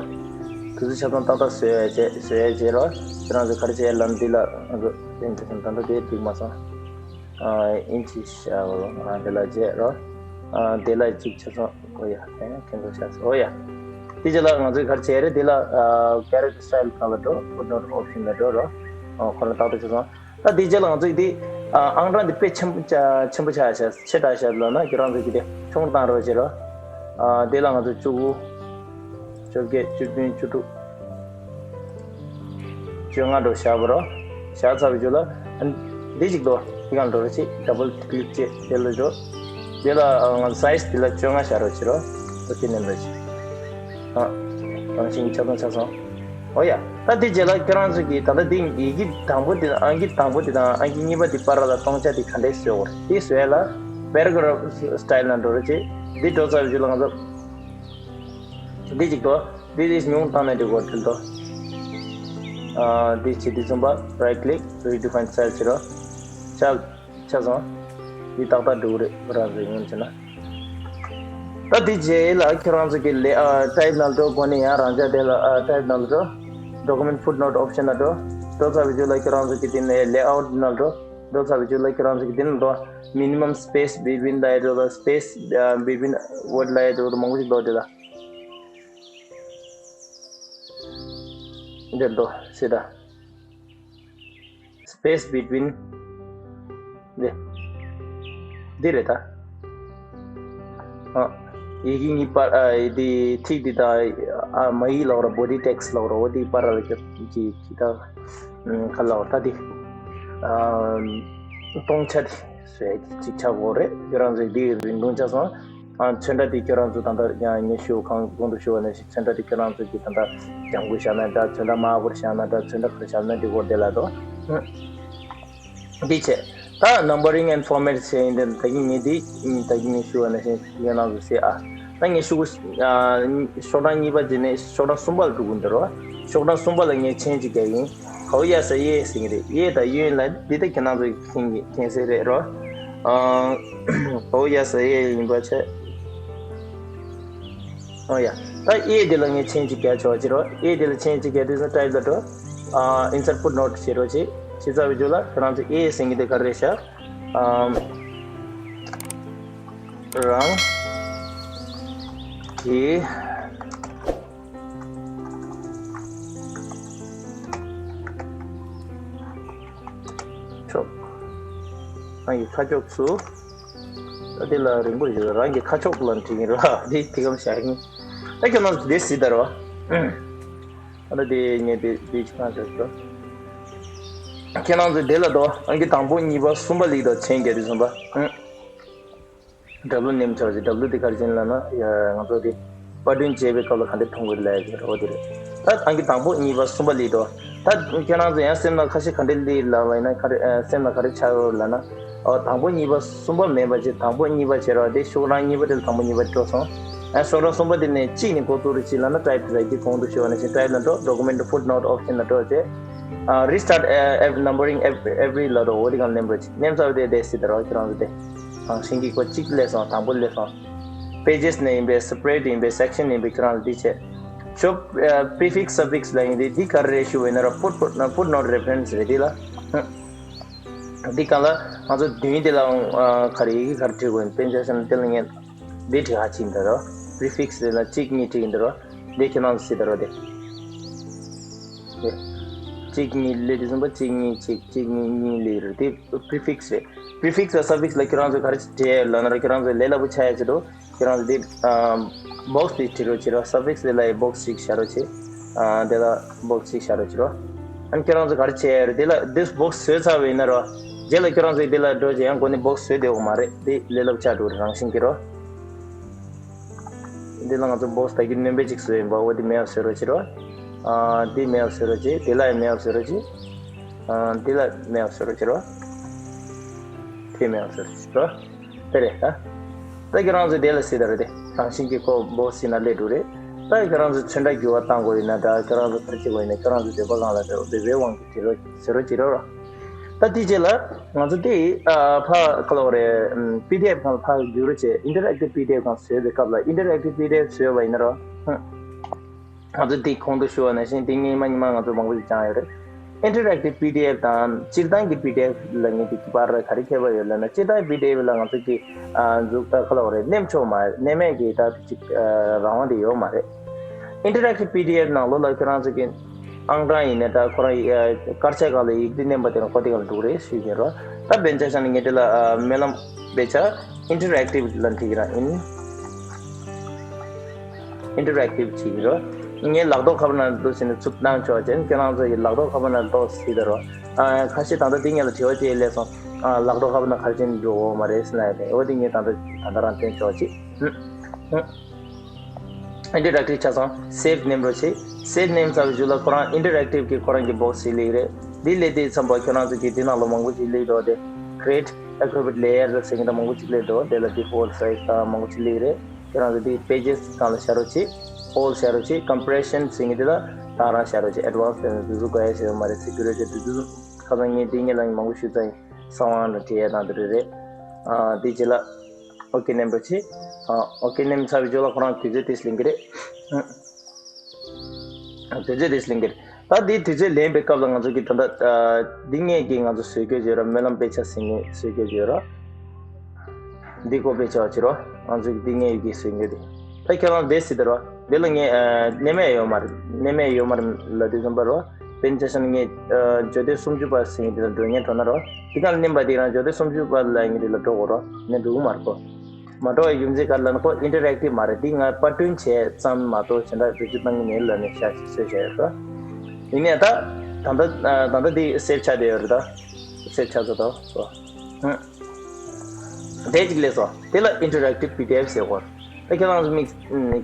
དུས་ཚོད་ཆ་ཚང་ཏག་ཏག་བཟོས་ཡ་བྱས། བཟོས་ཡ་བྱས་རོ། ཁྱེད་རང་ཚོས་ག་རེ་བྱས་ལབ་ན། འདི་ལ་ང་ཚོ་དེ་འདྲ་ད་ལྟ་དེ་འགྲིག་མ་སོང་། ཨ་ཨིན་ཅི་བྱ་རོ། ཨ་དེ་ལ་བྱས་རོ། ཨ་དེ་ལ་ཅིག་ཆ་ཚང་། ཨོ་ཡ། ཨེ་ཁྱེད་ཚོ་ཆ་ཚང་། ཨོ་ཡ། དེ་རྗེས་ལ་ང་ཚོས་ག་རེ་བྱས་རེད། དེ་ལ་ཨ་Character Style སྒང་ལ་འགྲོ། Footnote Option ལ་འགྲོ་རོ། ཨ་ཁོ་རང་ཏག་ཏག་ཆ་ཚང་། ད་དེ་རྗེས་ལ་ང་ཚོས་དེ་ཨ་ཨང་གྲངས་དེ་དཔེ་ཆེན་པོ་ཆ་ཆེན་པོ་ཆགས་ཤག་ཆེ་དྲགས་ཤག་ལབ་ན། ཁྱེད་རང་ཚོས་ཀྱིས་དེ་ཆུང་རུ་བཏང་རོགས་བྱེད་རོ། ཨ་དེ་ལ་ང་ཚོས་བཅུ་དགུ། བཅོ་བརྒྱད། བཅུ་བདུན། བཅུ་དྲུག་བཅོ་ལྔ་འགྲོ་བཞག་པ་རོ། བཞག་ཚར་བའི་རྗེས་ལ་ཨ་འདི་གཅིག་འདུག་འདི་སྒང་འགྲོ་རོགས་བྱེད། Double click བྱེད། དེ་ལ་འགྲོ། དེ་ལ་ང་ཚོ་Size དེ་ལ་བཅོ་ལྔ་བཞག་རོགས་བྱེད་རོ། ཨོ་ཀེ་མནན་རོགས་བྱེད། ཨ་རང་བཞིན་གྱིས་ཆ་ཚང་ཆ་སོང་། ཨོ་ཡ། ད་དེ་རྗེས་ལ་ཁྱེད་རང་ཚོ་གིས་ད་ལྟ་འདི་ཡི་གེ་དང་པོ་དེ་དང་ཨང་ཀི་དང་པོ་དེ་དང་ཨང་ཀི་གཉིས་པ་དེ་བར་ལ་སྟོང་ཆ་དེ་ག་འདྲས་བཟོ་དགོས་རེད། དེ་བཟོ་ཡ་ལ་Paragraph Style ནང་འགྲོ་རོགས་བྱེད། འདི་འགྲོ་ཚར་བའི་རྗེས་ལ་ང་ཚོ་འདི་གཅིག་འདུག་འདི་དེ་ཉུང་བཏང་ནས་འགྲིག་གོ། འགྲིག་འདུག་ཨ་འདི་བྱེད་དུས་ཙམ་པ་Right Click Redefine Style བྱེད་རོགས། ཆ་ཆ་སོང་། འདི་ཏག་ཏག་འགྲིག་གི་རེད། རང་ཚོས་ཡིན་བྱས་ན། ད་འདི་རྗེས་ལ་ཁྱེད་རང་ཚོ་གི་ལེ་ཨ་Type ནང་འགྲོ། གོ་ནས་ཡང་རང་ཅག་དེ་ལ་ཨ་Type ནང་འགྲོ། Document Footnote Option ལ་འགྲོ། འགྲོ་ཚར་བའི་རྗེས་ལ་ཁྱེད་རང་ཚོ་གི་དེ་ནས་Layout ནང་འགྲོ། འགྲོ་ཚར་བའི་རྗེས་ལ་ཁྱེད་རང་ཚོ་གི་དེ་ནས་འགྲོ། Minimum space between ལབ་ཡ་འགྲོ་དང་། Space between word ལབ་ཡ་འགྲོ་དང་། མང་པོ་ཞིག་འདུག་དེ་ལ། འདིར་འདུག་སྲིད་ད། Space between འདི་འདི་རེད་ད། ཨ་ཡི་གེ་གཉིས་བར། ཨ་འདི་ཐིག་འདི་དང་ཨ་མ་ཡིག་ལབ་ར། Body Text ལབ་ར། འོ་འདི་བར་ལ་གི་གི་གི་ད་ཁ་ལབ་ར། ད་འདི་ཨ་སྟོང་ཆ་འདི་བཟོས་ཅིག་ཆགས་དགོས་རེད། ཁྱོད་རང་ཚོས་འདི་རིང་ཐུང་ཆགས་སོང་། ཨ་ཚོན་ཁྲ་དེ་ཁྱོད་རང་ཚོ་ད་ལྟ་ཡང་ངས་ཞུ་གང་གོང་དུ་ཞུ་བ་ནང་བཞིན་ཚོན་ཁྲ་དེ་ཁྱོད་རང་ཚོ་གིས་ད་ལྟ་ལྗང་གུ་བཞག་ན་འདྲ། ཚོན་ཁྲ་དམར་པོར་བཞག་ན་འདྲ། ཚོན་ཁྲ་ག་རེ་བཞག་ན་འགྲིག་གོ། དེ་ལ་དོ། འདི་བྱས། ད་Numbering and Format བྱས་ཡིན་དེ། ད་གིན་ངས་འདི་ད་གིན་ངས་ཞུ་བ་ནང་བཞིན་ཁྱོད་རང་ཚོ་གཟིགས་ཨ། ད་ངས་ཞུ་གི་ཨ་ཤོག་གྲངས་གཉིས་པ་བྱས་ནས་ཤོག་གྲངས་གསུམ་པ་ལ་འགྲོ་གི་འདུག་རོ། ཤོག་གྲངས་གསུམ་པ་ལ་ངས་མཆན་ཅིག་རྒྱག་གི་ཡིན། ཧའོ་ཡ་ས་ཡེ་ཟེར་གྱི་རེད། ཡེ་དང་ཡོན་ལ་འདི་ད་ཁྱེད་རང་ཚོ་མཁྱེན་གྱི་མཁྱེན་གསལ་རེད་རོ། ཨ་ཧའོ་ཡ་ས་ཡེ་ཡིན་པ་བྱས། ཨོ་ཡ། ད་ཨེ་དེ་ལ་ངས་མཆན་ཅིག་རྒྱག་ཆོག་ཅི་རོ། ཨེ་དེ་ལ་མཆན་ཅིག་རྒྱག་དུས་སུ་Type ལ་འགྲོ། ཨ་Insert Footnote བྱེད་རོགས་བྱེད། བྱས་ཚར་བའི་རྗེས་ལ་ཁྱེད་རང་ཚོ་ཨེ་ཟེར་གྱི་དེ་ག་རེ་རེད་ཤག་ཨམ། རང་གི་ཕྱོགས། རང་གི་ཁ་ཕྱོགས་སུ། ད་དེ་ལ་རིང་པོ་ཞིག་རང་གི་ཁ་ཕྱོགས་ལ་བྲིས་ཡིན་ར། དེ་དེ་གམ་བྱ་ཡིན། ད་ཁྱོད་རང་ཚོ་དེ་སྲིད་ད་ར། ཨ་ད་དེ་ངས་དེ་དེ་ཅི་གང་བྱ་ཞོ། ཁྱེད་རང་ཚོ་དེ་ལ་དོ། རང་གི་དང་པོ་གཉིས་པ་གསུམ་པ་ལེགས་དོ་མཆན་རྒྱག་དུས་ཙམ་པ། W name ཆོག་ཅིག W དེ་ག་རེ་ཡིན་ལབ་ན་ཡ་ང་ཚོ་དེ་པར་སྐྲུན་བྱེད་པའི་སྐབས་ལ་ག་འདྲ་མཐོང་དགོས་ལབ་ཡ་ཅིག་རེད་བ། དེ་རེད། ད་རང་གི་དང་པོ་གཉིས་པ་གསུམ་པ་ལེགས་དོ། ད་ཁྱེད་རང་ཚོ་ཡང་སེམས་ལ་ཁ་ཤས་ག་འདྲ་སླེབས་ལབ་པ་ཡིན་ན་ག་རེ་ཨ་སེམས་ལ་ག་རེ་ཆགས་ཡོད་ལབ་ན། ཨོ་དང་པོ་གཉིས་པ་གསུམ་པ་མེད་པ་ཅིག་དང་པོ་གཉིས་པ་བྱེད་རོགས། དེ་ཤོག་རང་གཉིས་པ་དེ་ལ་དང་པོ་གཉིས་པ་འགྲོ་སོང་། ཨ་ཤོག་རང་གསུམ་པ་དེ་ནས་གཅིག་ནས་འགོ་བཙུགས་རེ་ཅིག་ལབ་ན་type ལ་གི་གོང་དུ་ཞུས་པ་ནང་བཞིན་type ལ་འགྲོ། document footnote option ལ་འགྲོ་བྱས། ཨ་restart ཨ་numbering every ལ་འགྲོ། འོ་དེ་གང་ནེམ་རོགས་ཅིག་ནེམ་ཚར་བ་དེ་དེ་སྲིད་ད་རོགས་ཁྱེད་རང་ཚོ་དེ། རང་བཞིན་གྱིས་ཁོ་གཅིག་སླེབས་སོང་། དང་པོ་སླེབས་སོང་། pages ནས་ཡིན་པའི་spread ཡིན་པའི་section ཡིན་པའི་ཁྱེད་རང་ཚོ་འདི་བྱས། ཤོག་ཨ་prefix suffix ལ་ཡིན་དེ་འདི་ག་རེ་རེད་ཞུ་བ་ཡིན་ན་ར་foot foot footnote reference རེད་དེ་ལ། འདི་གང་ལ་ང་ཚོ་མདུན་དེ་ལ་ཨ་ག་རེ་ཡི་གེ་ག་རེ་བྲིས་དགོས་ཡིན་དཔེ་ཆ་བཞག་ན་དེ་ལ་ངས་འདི་བྲིས་ཧ་ཕྱིན་ད་ར། prefix དེ་ལ་གཅིག་གཉིས་བྲིས་ཡིན་ད་ར། འདི་ཁྱེད་རང་ཚོ་སྲིད་ད་ར་དེ། དེ་གཅིག་གཉིས་སླེབས་དུས་ཙམ་པ་གཅིག་གཉིས་གཅིག་གཅིག་གཉིས་གཉིས་སླེབས་རེད་དེ། prefix རེད། prefix དང་suffix ལ་ཁྱེད་རང་ཚོས་ག་རེ་བྱས་ལབ་ན་ར་ཁྱེད་རང་ཚོས་ལས་སླ་པོ་ཆགས་ཡ་ཆེད་དུ་ཁྱེད་རང་ཚོས་འདི་box དེ་བྲིས་རོགས་བྱེད་རོགས། suffix དེ་ལ་ཡི་box ཞིག་བཞག་རོགས་བྱེད། དེ་ལ་box ཞིག་བཞག་རོགས་བྱེད་རོགས། ཨ་ནི་ཁྱེད་རང་ཚོས་ག་རེ་བྱས་ཡ་རེད། དེ་ལ་this box བཟོས་ཚར་བ་ཡིན་ན་རོ། རྗེས་ལ་ཁྱེད་རང་ཚོས་དེ་ལ་འགྲོ་བྱས་ཡང་སྒོ་ནས་box བཟོས་བསྡད་དགོས་མ་རེད། དེ་ལས་སླ་པོ་ཆགས་འགྲོ་རེད་རང་བཞིན་གྱིས་རོ། འདི་ལ་ང་ཚོ་box ད་གི་སྣོན་པ་གཅིག་བཟོས་ཡིན་པ། འོ་འདི་མེད་པ་བཟོས་རོགས་བྱེད་རོགས། ཨ་འདི་མེད་པ་བཟོས་རོགས་བྱེད། དེ་ལ་ཡང་མེད་པ་བཟོས་རོགས་བྱེད། ཨ་འདི་ལ་མེད་པ་བཟོས་རོགས་བྱེད་རོགས། དེ་མེད་པ་བཟོས་རོགས་བྱེད་རོགས། དེ་རེད་ཨ། ད་ཁྱེད་རང་ཚོ་དེ་ལ་སྲིད་ད་རེད་དེ། རང་བཞིན་གྱིས་ཁོ་box ཟིན་ན་སླེབས་འགྲོ་རེད། ད་ཁྱེད་རང་ཚོ་ཚོན་ཁྲ་འགྱུར་བ་བཏང་དགོས་ཡིན་ན་འདྲ། ཁྱེད་རང་ཚོ་ག་རེ་བྱེད་དགོས་ཡིན་ན་ཁྱེད་རང་ཚོ་འདོད་པ་སྒང་ལ་འདོད་པའི་དབང་གིས་བྲིས་རོགས་བཟོས་རོགས་བྱེད་རོགས། ད་དེ་རྗེས་ལ་ང་ཚོ་དེ་ཨ་ཕ་ག་ལབ་དགོས་རེད། PDF སྒང་ལ་ཕར་བསྒྱུར་བྱས་interactive PDF སྒང་བཟོས་པའི་སྐབས་ལ་interactive PDF བཟོས་པ་ཡིན་ན་རོ། ང་ཚོ་དེ་གོང་དུ་ཞུ་བ་ནང་བཞིན་དེ་སྔོན་མ་ཉི་མ་ང་ཚོ་མང་པོ་ཞིག་སྦྱངས་ཡོད་རེད། interactive PDF དང་སྤྱིར་བཏང་གི་PDF ལབ་མཁན་དེ་གི་བར་ལ་ག་རེ་ཁྱད་པར་ཡོད་ལབ་ན། སྤྱིར་བཏང་PDF ལ་ང་ཚོ་གི་ཨ་འཛུགས་ཨ་ག་ལབ་དགོས་རེད། ནེམ་ཆོག་མ་རེད། ནེམ་མེད་ཀྱི་ད་ཅིག་ཨ་རང་དབང་དེ་ཡོད་མ་རེད། interactive PDF ནང་ལོགས་ལ་ཁྱེད་རང་ཚོ་གི་ཨང་གྲངས་ཡིན་ནའི་ད་ཁོ་རང་ཡི་ཨ་དཀར་ཆག་སྒང་ལ་ཡིག་འབྲུ་མནན་པ་དེ་ལ་ཁོ་དེ་སྒང་ལ་འདུག་རེད་ཞུས་ཀྱིན་རོ། ད་དཔེར་ན་ཆ་བཞག་ན་ངས་དེ་ལ་ཨ་སྨོན་ལམ་དཔེ་ཆ་interactive ལ་འབྲི་གི་ར་ཡིན། interactive བྱེད་ཀྱི་རོ། ངས་ལག་ཐོག་ཁ་པར་ནང་འདུག་ཟེར་ནས་ཚུར་བཏང་ཆོག་ཅན་ཁྱེད་རང་ཚོ་ཡི་ལག་ཐོག་ཁ་པར་ནང་འདུག་ཟེར་ད་རོ། ཨ་ཁ་ཤས་ད་ལྟ་འདི་ངས་ལ་དྲི་བ་ཅིག་སླེབས་སོང་། ཨ་ལག་ཐོག་ཁ་པར་ནང་ག་རེ་བྱས་ནས་འགྲོ་འོ་མ་རེད་ཟེར་ན་ཡ་དེ་འོ་དེ་ངས་ད་ལྟ་ད་ལྟ་རང་སྟོན་ཆོག་ཅིག interactive ཆ་ཚང་save name རོ་ཆེ། save name ཚར་བའི་རྗེས་ལ་ཁོ་རང་interactive གི་ཁོ་རང་གི་box ཞིག་སླེབས་རེད། འདི་སླེབས་དུས་ཙམ་པ་ཁྱོད་རང་ཚོ་གི་འདི་ནང་ལ་མང་པོ་ཞིག་སླེབས་འགྲོ་དེ། create appropriate layer ཟེར་མཁན་དང་མང་པོ་ཞིག་སླེབས་འགྲོ་དེ་ལ་default size དང་མང་པོ་ཞིག་སླེབས་རེད། ཁྱོད་རང་ཚོ་འདི་pages སྒང་ལ་བཞག་རོགས་བྱེད། all བཞག་རོགས་བྱེད། compression ཟེར་མཁན་འདི་ལ་ད་རང་བཞག་རོགས་བྱེད། advanced དེ་ཚོ་དགོས་ཡ་ཞིག་ཡོད་མ་རེད། security དེ་ཚོ་ཁ་སང་ངས་འདི་ངེད་ལ་མང་པོ་ཞུས་ཙང་གསང་བ་ནང་བྲིས་ཡ་དང་དེ་རེད་རེད། ཨ་འདི་རྗེས་ལ་okay name རོགས་བྱེད། ཨ་okay name ཚར་བའི་རྗེས་ལ་ཁོ་རང་དུས་ཚོད་དེ་སླེབས་ཀྱི་རེད། དུས་ཚོད་དེ་སླེབས་ཀྱི་རེད། ད་འདི་དུས་ཚོད་ལེན་པའི་སྐབས་ལ་ང་ཚོ་གི་ད་ལྟ་ཨ་འདི་ངེད་ཀྱིས་ང་ཚོ་བཟོས་རྒྱུ་བྱེད་རོགས། སྨོན་ལམ་དཔེ་ཆ་ཟེར་མཁན་བཟོས་རྒྱུ་བྱེད་རོགས། འདི་ཀོ་པི་བྱ་བ་བྱེད་རོགས། ང་ཚོ་གི་འདི་ངེད་ཀྱིས་བཟོས་རྒྱུ་དེ། ད་ཁྱེད་རང་འདི་སྲིད་དེ་རོགས། འདི་ལ་ངས་ཨ་གནས་མལ་ཡོད་མ་རེད། གནས་མལ་ཡོད་མ་རེད་ལབ་དུས་ཙམ་པ་རོགས། དཔེར་ན་ཆ་བཞག་ན་ངས་ཨ་བརྗོད་དོན་སུམ་ཅུ་པ་ཟེར་མཁན་དེ་ལ་འགྲོ་ཉན་འགྲོ་ན་རོགས། འདི་ག་ལ་མནན་པ་དེ་རང་བརྗོད་དོན་སུམ་ཅུ་པ་ལབ་མཁན་དེ་ལ་འགྲོ་དགོས་རོགས། ནས་འགྲོ་གི་མ་རེད་གོ། མ་འགྲོ་བའི་རྒྱུ་མཚན་ག་རེ་ལབ་ན་ཁོ་interactive མ་རེད། འདི་ང་པར་སྐྲུན་བྱས་ཙམ་མ་གཏོགས་གཞན་དག་བེད་སྤྱོད་གཏང་གི་མེད་ལབ་ནས་བཞག་ཅིག་བཟོས་བཞག་ཡོད་རེད། ཡིན་ནའི་ད་ད་ལྟ་ད་ལྟ་འདི་save ཆགས་བསྡད་ཡོད་རེད། ད་save ཆགས་ཚར་ཏོ་སོ། ཧུམ། དེ་གཅིག་ལས་སོ། དེ་ལ་interactive PDF ཟེར་གོ། ད་ཁྱེད་རང་ཚོ་མིག་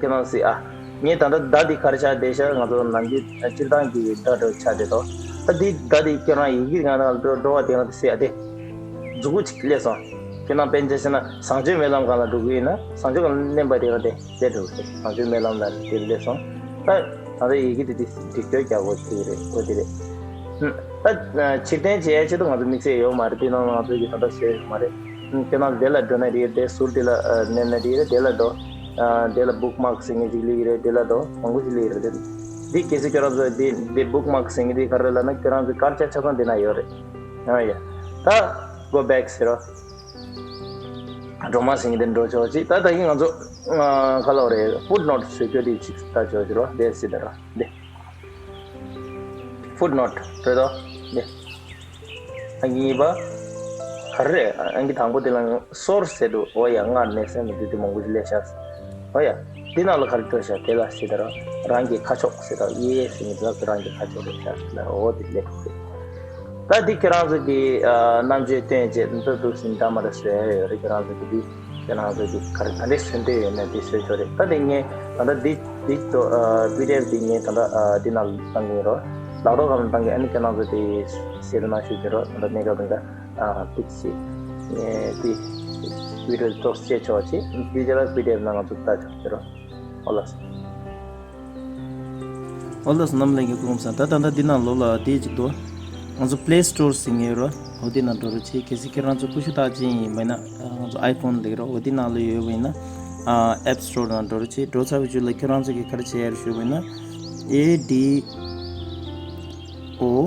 ཁྱེད་རང་ཚོས་ཨ། ངས་ད་ལྟ་བརྡ་འདི་ག་རེ་ཆགས་བསྡད་ཤག་ང་ཚོ་ནམ་རྒྱུན་སྤྱིར་བཏང་གི་བརྡ་འདྲ་ཆགས་བསྡད་དོ། ད་འདི་བརྡ་འདི་ཁྱེད་རང་ཡི་གེ་སྒང་ལ་འགྲོ་འགྲོ་བ་དེ་ང་ཚོ་སྲིད་ཨ་དེ། མཛུབ་གུ་གཅིག་སླེབས་སོང་། ཁྱེད་རང་དཔེར་ན་ཆ་བཞག་ན་བཟང་སྤྱོད་སྨོན་ལམ་སྒང་ལ་འགྲོ་གི་ཡིན་ན་བཟང་སྤྱོད་སྒང་ལ་མནན་པ་དེ་ཡང་དེ་དེ་འགྲོ་གི་རེད། བཟང་སྤྱོད་སྨོན་ལམ་ལ་དེ་སླེབས་སོང་། ད་ད་ལྟ་ཡི་གེ་དེ་དེ་སྒྲིག་སྦྱོར་རྒྱག་དགོས་ཀྱི་རེད། འོ་དེ་རེད། ད་ཕྱིར་འཐེན་བྱེད་ཡ་ཆེད་དུ་ང་ཚོ་དམིགས་བསལ་ཡོད་མ་རེད། དེ་ནང་ང་ཚོ་གི་ད་ལྟ་བཟོས་ཡོད་མ་རེད། ཁྱེད་རང་དེ་ལ་འགྲོ་ན་རེད། དེ་ཟུར་དེ་ལ་མནན་ན་རེད། དེ་ལ་འགྲོ། དེ་ལ་bookmark ཟེར་མཁན་ཅིག་སླེབས་ཀྱི་རེད། དེ་ལ་འགྲོ། མང་པོ་ཞིག་སླེབས་ཀྱི་རེད། དེ་གལ་སྲིད་ཁྱེད་རང་ཚོ་དེ་དེ་bookmark ཟེར་མཁན་དེ་ག་རེ་ལབ་ན་ཁྱེད་རང་ཚོ་དཀར་ཆག་ཆ་ཚང་དེ་ན་ཡོད་རེད། ཨ་ཡ། ད། go back ཟེར་རོ། སྒྲོལ་མ་སེང་གེ་དེ་འགྲོ་ཆོག་ཅིག་ད་ད་གིན་ང་ཚོ་ཨ་ག་ལབ་རེད། footnote བཟོ་རྒྱུ་དེ་ཅིག་ལྟ་ཆོག་ཅིག་རོ། དེ་སྲིད་ད་རོ་འདི། footnote རེད་དོ། འདི། ཨང་ཀི་གཉིས་པ། ག་རེ་རེད། ཨང་ཀི་དང་པོ་དེ་ལ་source ཟེར་འདུག་འོ་ཡ། སྔར་གནས་སའི་མི་དེ་མང་པོ་ཞིག་སླེབས་ཤག་འོ་ཡ། འདི་ནང་ལ་ག་རེ་འགྲོ་ཤག་དེ་ལ་ཞེས་ད་ར། རང་གི་ཁ་ཕྱོགས་ཟེར་ད། ཡེ་ཟེར་མི་དེ་ལ་རང་གི་ཁ་ཕྱོགས་རེད་ཤག་ཟེར་ད། འོ་དེ་སླེབས་འདུག་ད་འདི་ཁྱེད་རང་ཚོ་གི་ཨ་རྣམ་དཔྱོད་བཏོན་བྱས་འདི་འདུག་ཟིན་ད་མ་རེད་ཟེར་ཡ་ཡོད་རེད། ཁྱེད་རང་ཚོ་གི་འདི། ཁྱེད་རང་ཚོ་གི་ག་རེ་ག་འདྲས་བཟོ་འདོད་ཡོད་ན་དེ་བཟོས་ཆོག་རེད། ད་དེ་ངས་ད་ལྟ་འདི་འདི་ཚོ་ཨ་པི་ཌི་ཨེཕ་འདི་ངས་ད་ལྟ་ཨ་འདི་ནང་ལ་བཏང་གི་ཡིན་རོ། ལག་ཐོག་སྒང་ལ་བཏང་གི་ཨ་ནི་ཁྱེད་རང་ཚོ་དེ་ཤེར་གནང་ཞུ་གི་རོ། ད་ལྟ་གནས་སྐབས་འདི་འདྲ་ཨ་ཏིག་ཙི་ངས་འདི་བི་ཌི་ཡོ་ཏོག་ཙམ་བྱས་ཆོག་ཅིག་འདི་རྒྱ་ལ་པི་ཌི་ཨེཕ་ནང་ང་ཚོ་ལྟ་ཆོག་གི་རོ། ཨོ་ལགས་སོ། ཨོ་ལགས་སོ། རྣམ་པ་ལྷན་རྒྱས་སྐུ་ཁམས་བཟང་། ད་ད་ལྟ་འདི་ནང་ལོགས་ལ་དེ་ཅིག་འདུག་ང་ཚོ་Play Store ཟེར་མཁན་ཡོད་རོ། འོ་དེ་ནང་འགྲོ་རོགས་བྱེད། གལ་སྲིད་ཁྱེད་རང་ཚོ་ཀུ་ཤུ་རྟགས་ཅན་ཡིན་པ་ཡིན་ན་ཨ་ང་ཚོ་ཨའི་ཕོན་ལ་ཡོད་རོ། འོ་དེ་ནང་ལ་ཡོད་པ་ཡིན་ན་ཨ་App Store ནང་འགྲོ་རོགས་བྱེད། འགྲོ་ཚར་བའི་རྗེས་ལ་ཁྱེད་རང་ཚོ་གིས་ག་རེ་བྱེད་ཡ་རེད་ཞུས་པ་ཡིན་ན། ཨེ་ཌི་ཨོ།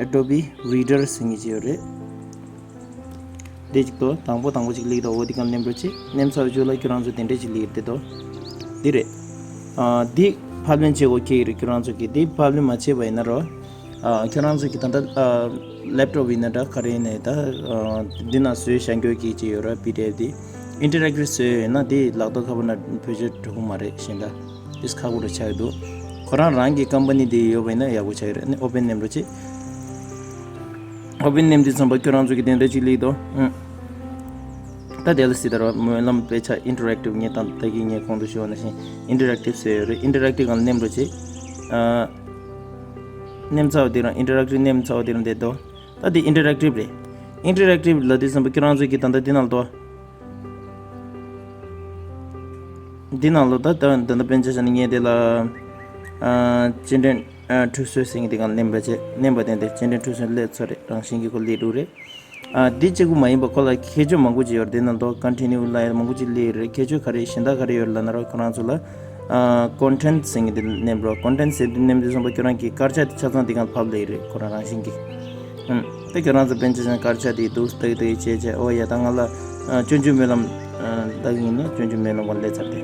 Adobe Reader ཟེར་མཁན་ཅིག་ཡོད་རེད། དེ་ཅིག་ཏོ། དང་པོ་དང་པོ་ཅིག་ལིག་དང་འོ་དེ་གང་ནེམ་རོ་ཅིག་ནེམ་ཚར་བའི་རྗེས་ལ་ཁྱོད་རང་ཚོ་དེ་འདྲས་ཅིག་ལིག་དེ་ཏོ། འདི་རེད། ཨ་འདི་ཕབ་ལེན་བྱེད་དགོས་ཀྱི་རེད། ཁྱོད་རང་ཚོ་གིས་འདི་ཕབ་ལེན་མ་བྱས་པ་ཡིན་ན་རོ། ཨ་ཁྱོད་རང་ཚོ་གིས་ད་ལྟ་ཨ་ལེབ་ཊོབ་ཡིན་ན་འདྲ་ག་རེ་ཡིན་ནའི་ད་ཨ་འདི་ན་བཟོས་བཞག་རྒྱུ་གི་ཅིག་ཡོད་ར། པི་ཌི་ཨེཕ་འདི་ཨིན་ཊར་ཨེག་ཊིབ་བཟོས་ཡོད་ན་འདི་ལག་ཐོག་ཁ་པར་ན་བེད་སྤྱོད་འགྲོ་གི་མ་རེད་གཞན་དག་ཨིས་ཁག་པོ་རུ་ཆགས་ཀྱི་འདུག་ཁོ་རང་རང་གི་ཀམ་པ་ནི་དེ་ཡོད་པ་ཡིན་ན་ཡག་པོ་ཆགས་ཀྱི་རེད། ཨ་ནི་ཨོ་པན་ནེམ་རོ་ཅིག་ཨོ་པན་ནེམ་དེ་ཚང་པ་ཁྱོད་རང་ཚོ་གི་དེ་འདྲ་ཅིག་ལིག་དོ། ཨུམ། ད་དེ་ལ་སྲིད་ད་རོ། སྨོན་ལམ་དཔེ་ཆ་ཨིན་ཊར་ཨེག་ཊིབ་ངས་དང་ད་གིན་ངས་གོང་དུ་ཞུས་པ་ནང་བཞིན་ཨིན་ཊར་ཨེག་ཊིབ་བཟོས་ཡོད་རེད། ཨིན་ཊར་ཨེག་ཊིབ་སྒང་ལ་ནེམ་རོ་ཅིག་ཨ་ནེམ་ཚར་བ་དེ་རང་ཨིན་ཊར་ཨེག་ཊིབ་ནེམ་ཚར་བ་དེ་རང་བསྡད་དོ། ད་དེ་ཨིན་ཊར་ཨེག་ཊིབ་རེད། ཨིན་ཊར་ཨེག་ཊིབ་ལ་དེ་ཚང་པ་ཁྱོད་རང་ཚོ་གི་ད་ད་དེ་ནང་ལ་དོ། འདི་ནང་ལོ་ད་ལྟ་འདི་འདྲ་དཔེ་ཆ་བཞག་ན་ངས་དེ་ལ་ཨ་སྤྱི་དོན་ཨ་འཁྲུལ་སོན་ཟེར་མཁན་དེ་གང་ལེན་པ་བྱས། ལེན་པ་དེ་འདི་སྤྱི་དོན་འཁྲུལ་སོན་སླེབས་ཚར་རེད། རང་བཞིན་གྱི་ཁོ་སླེབས་འགྲོ་རེད། ཨ་འདི་གཅིག་པུ་མ་ཡིན་པ་ཁོ་ལ་ཁྱད་ཆོས་མང་པོ་ཅིག་ཡོད་རེད། དེ་ནང་དུ་ཀོན་ཊི་ནིའུ་ལབ་ཡ་མང་པོ་ཅིག་སླེབས་རེད། ཁྱད་ཆོས་ག་རེ་གཞན་དག་ག་རེ་ཡོད་ལབ་ན་ར་ཁོ་རང་ཚོ་ལ་ཨ་ཀོན་ཊེན་ཊི་ཟེར་མཁན་དེ་ནེམ་རོ། ཀོན་ཊེན་ཊི་ཟེར་དེ་ནེམ་དུས་ཙམ་པ་ཁྱོད་རང་གི་དཀར་ཆག་དེ་ཆ་ཚང་དེ་གང་ཕབ་སླེབས་རེད་ཁོ་རང་རང་བཞིན་གྱིས། ཨུམ། ད་ཁྱོད་རང་ཚོ་དཔེ་ཆ་ཅན་དཀར་ཆག་དེ་འདུག་ལྟ་གི་ལྟ་གི་བྱས་བྱས། ཨོ་ཡ་ད་ང་ལ་ཨ་སྤྱོད་འཇུག་སྨོན་ལམ་ཨ་ལྟ་གི་ཡིན་ན་སྤྱོད་འཇུག་སྨོན་ལམ་ག་ལས་ཚར་ཏེ།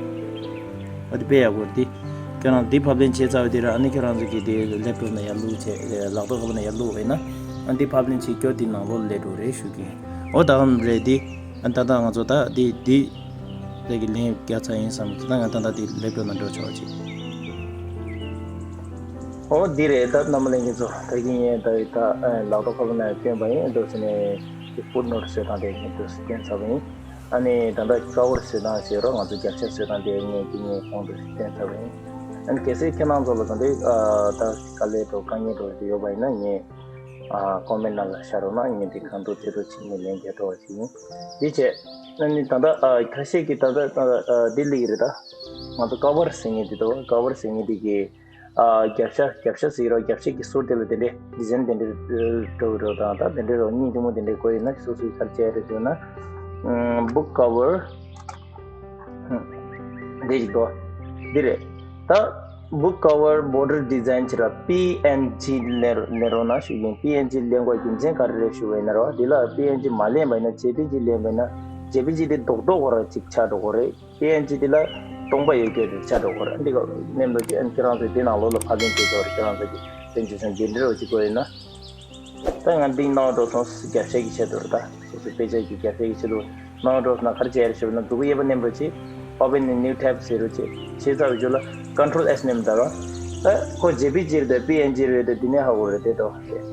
ཨོ་དེ་དཔེ་ཡག་པོ་རེད། དེ་ཁྱོད་རང་འདི་ཕབ་ལེན་བྱས་ཚར་བ་དེ་ར་ཨ་ནི་ཁྱོད་རང་ཚོ་གི་དེ་ལེབ་ཊོབ་ནང་ཡར་བླུགས་བྱས་ལག་ཐོག་ཁ་པར་ནང་ཡར་བླུགས་བས་ན་ཨ་འདི་ཕབ་ལེན་བྱེད་སྐྱོ་དེ་ནང་ལོགས་སླེབས་འགྲོ་རེད་ཞུ་གི། ཨོ་ད་གམ་རེད་དེ། ཨ་ད་ད་ང་ཚོ་ད་དེ་དེ་ལས་ཀྱི་ལན་རྒྱག་ཚར་ཡིན་བསམ་གི། ད་ང་ད་ད་དེ་ལེབ་ཊོབ་ནང་འགྲོ་ཆོག་ཅིག་ཨོ་འདི་རེད། ད་རྣམ་པ་ལྷན་རྒྱས་ཚོ་ད་གིན་ངས་ད་ད་ལག་ཐོག་ཁ་པར་ནང་བསྟན་པ་ཡིན། འདུག་ཟེར་ནས་ཀི་བྷོཌ་ནོཊ་བཟོས་སྟངས་དེ་ངས་འདུག་སེ་བསྟན་ཚར་བ་ཡིན། ཨ་ནི་ད་ལྟ་ཀ་བར་བཟོས་སྟངས་བྱེད་རོགས། ང་ཚོ་རྒྱབ་ཤ་བཟོས་སྟངས་དེ་ངས་ཀྱི་ངས་གོང་དུ་བསྟན་ཚར་བ་ཡིན། ཨ་ནི་གལ་སྲིད་ཁྱེད་རང་ཚོ་ལ་ད་འདི་ད་དཀའ་ལས་འགྲོ་དཀའ་ངལ་འགྲོ་ཡོད་པ་ཡིན་ན་ངས་ཨ་ཀོ་མེན་ཊི་ནང་ལ་བཞག་རོགས་གནང་། ངས་འདི་གང་ཐུབ་ཅི་ཐུབ་བྱེད་ངས་ལན་རྒྱག་ཐུབ་པ་ཞིག་ཡིན། འདི་བྱས་ཨ་ནི་ད་ལྟ་ཨ་ཁ་ཤས་ཀྱིས་ད་ལྟ་ཨ་འདི་ལིག་རེད། ད་ང་ཚོ་ཀ་བར་ཟེར་མཁན་འདི་ད་ཀ་བར་ཟེར་མཁན་འདི་གི་ཨ་རྒྱབ་ཤ་རྒྱབ་ཤ་ཟེར་རོགས། རྒྱབ་ཤ་གི་ཟུར་དེ་ལ་དེ་འདྲའི་ཌི་ཛའིན་དེ་འདྲའི་འགྲོ་གི་རོགས་དང་ད་དེ་འདྲའི་རོགས་གཉིས་གཅིག་མོ་དེ་འདྲའི་དགོས་ཡོད་ན་སོ་སོའི་གར་བྱས་རེད་ཟེར་ན། ཨམ་བུག་ཀ་བར་འདི་ཞིག་འདུག་འདི་རེད། ད་བུག་ཀ་བར་བོར་ཌར་ཌི་ཛའིན་བྱེད་ར་པི་ཨེན་ཇི་ལེན་ལེན་རོགས་གནང་ཞུ་ཡིན། པི་ཨེན་ཇི་ལེན་དགོས་རྒྱུ་མཚན་ག་རེ་རེད་ཞུ་བ་ཡིན་ན་རོགས། འདི་ལ་པི་ཨེན་ཇི་མ་ལེན་པ་ཡིན་ན་ཇེ་པི་ཇི་ལེན་པ་ཡིན་ན་ཇེ་པི་ཇི་དེ་རྡོག་རྡོག་གོ་ར་ཅིག་ཆགས་འགྲོ་གི་རེད། པི་ཨེན་ཇི་འདི་ལ་སྟོང་པ་ཡོད་རྒྱུ་དེ་ཆགས་འགྲོ་གི་རེད། འདི་ག་ནེམ་ལོ་ཅི་ཨན་ཁྱེད་རང་ཚོས་འདི་ནང་ལོགས་ལ་ཕབ་ལེན་བྱེད་ཆོག་རེད། ཁྱེད་རང་ཚོ་གི་དཔེ་འཇོག་སོང་འདི་འདྲ་བ་ཅིག་དགོས་ཡོད་ན། ད་ང་འདི་ནང་འགྲོ་སོང་རྒྱབ་ཤ་གི་ཆེད་དུ་རེད། ད་སོ་སོའི་དཔེ་ཆ་གི་རྒྱབ་ཤ་གི་ཆེད་དུ་ནང་འགྲོ་སོང་ན་ག་རེ་བྱས་རེད་ཞུས་ན་མཛུབ་གུ་གཡས་པ་ནེམ་རོགས་བྱེད། Open in new tab ཟེར་རོགས་བྱེད། བྱས་ཚར་བའི་རྗེས་ལ་Control S ནེམ་ད་རོགས། ད་ཁོ་ཇེ་པི་ཇི་རེད་དང་པི་ཨེན་ཇི་རེད་དང་འདི་ནས་ཧ་གོ་རེད་དེ་དོ།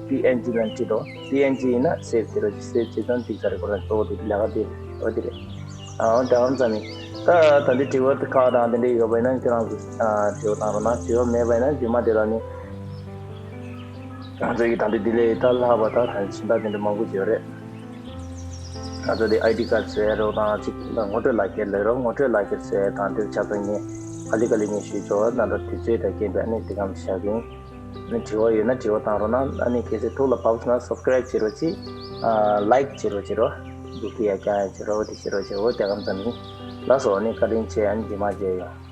པི་ཨེན་ཇི་ནང་བྲིས་དོ། པི་ཨེན་ཇི་ཡིན་ན་སེབ་བྱེད་རོགས་བྱེད། སེབ་བྱས་ཙང་འགྲིག་ས་རེད། ཁོ་རང་གཙོ་བོ་དེ་ལས་ཀ་དེ་རེད། འོ་དེ་རེད། ཨ་འོ་འདྲ་བ་ཙམ་ཡིན། ད་ད་འདི་དྲི་བ་ཁག་དང་དེ་འདྲ་ཡོད་པ་ཡིན་ན་ཁྱེད་རང་ཚོ་ཨ་དྲི་བ་བཏང་རོགས་གནང་། དྲི་བ་མེད་པ་ཡིན་ན་རྗེས་མ་དེ་ལ་ནི་ང་ཚོ་ཡི་ད་འདི་འདི་ལས་ད་ལྷག་པ་ད་ད་ཕྱིན་ད་དེ་འདྲ་མང་པོ་ཡོད་རེད། ང་ཚོ་འདི་ཨའི་ཌི་ཀར་བཟོ་ཡ་རོགས་དང་གཅིག་ད་ངོ་སྤྲོད་ལག་ཁྱེར་ལས་རོགས། ངོ་སྤྲོད་ལག་ཁྱེར་བཟོ་ཡ་དང་དེར་ཆ་ཚང་ངས་ག་ལེ་ག་ལེ་ངས་ཞུས་ཆོག་ད་འགྲོ་དུས་ཚོད་དང་རྐྱེན་པས་ཨ་ནི་འདི་གམ་བཞག་གིན། ཨ་ནི་དྲི་བ་ཡོད་ན་དྲི་བ་བཏང་རོགས་གནང་། ཨ་ནི་གལ་སྲིད་ཐུགས་ལ་བབས་སོང་ན་སབ་སི་ཀ་རེབ་བྱེད་རོགས་གྱིས། ཨ་ལའིཀ་བྱེད་རོགས་བྱེད་རོགས། འདུག་ཏུ་ཡ་རྐྱང་ཡ་བྱེད་རོགས། དེ་བྱེད་རོགས་བྱེད། འོ་དེ་གམ་ཙམ་ཡིན། ལགས་སོ། ཨ་ནི་བཀའ་དྲིན་ཆེ། ཨ་ནི་རྗེས་མ་མཇལ་ཡོང་།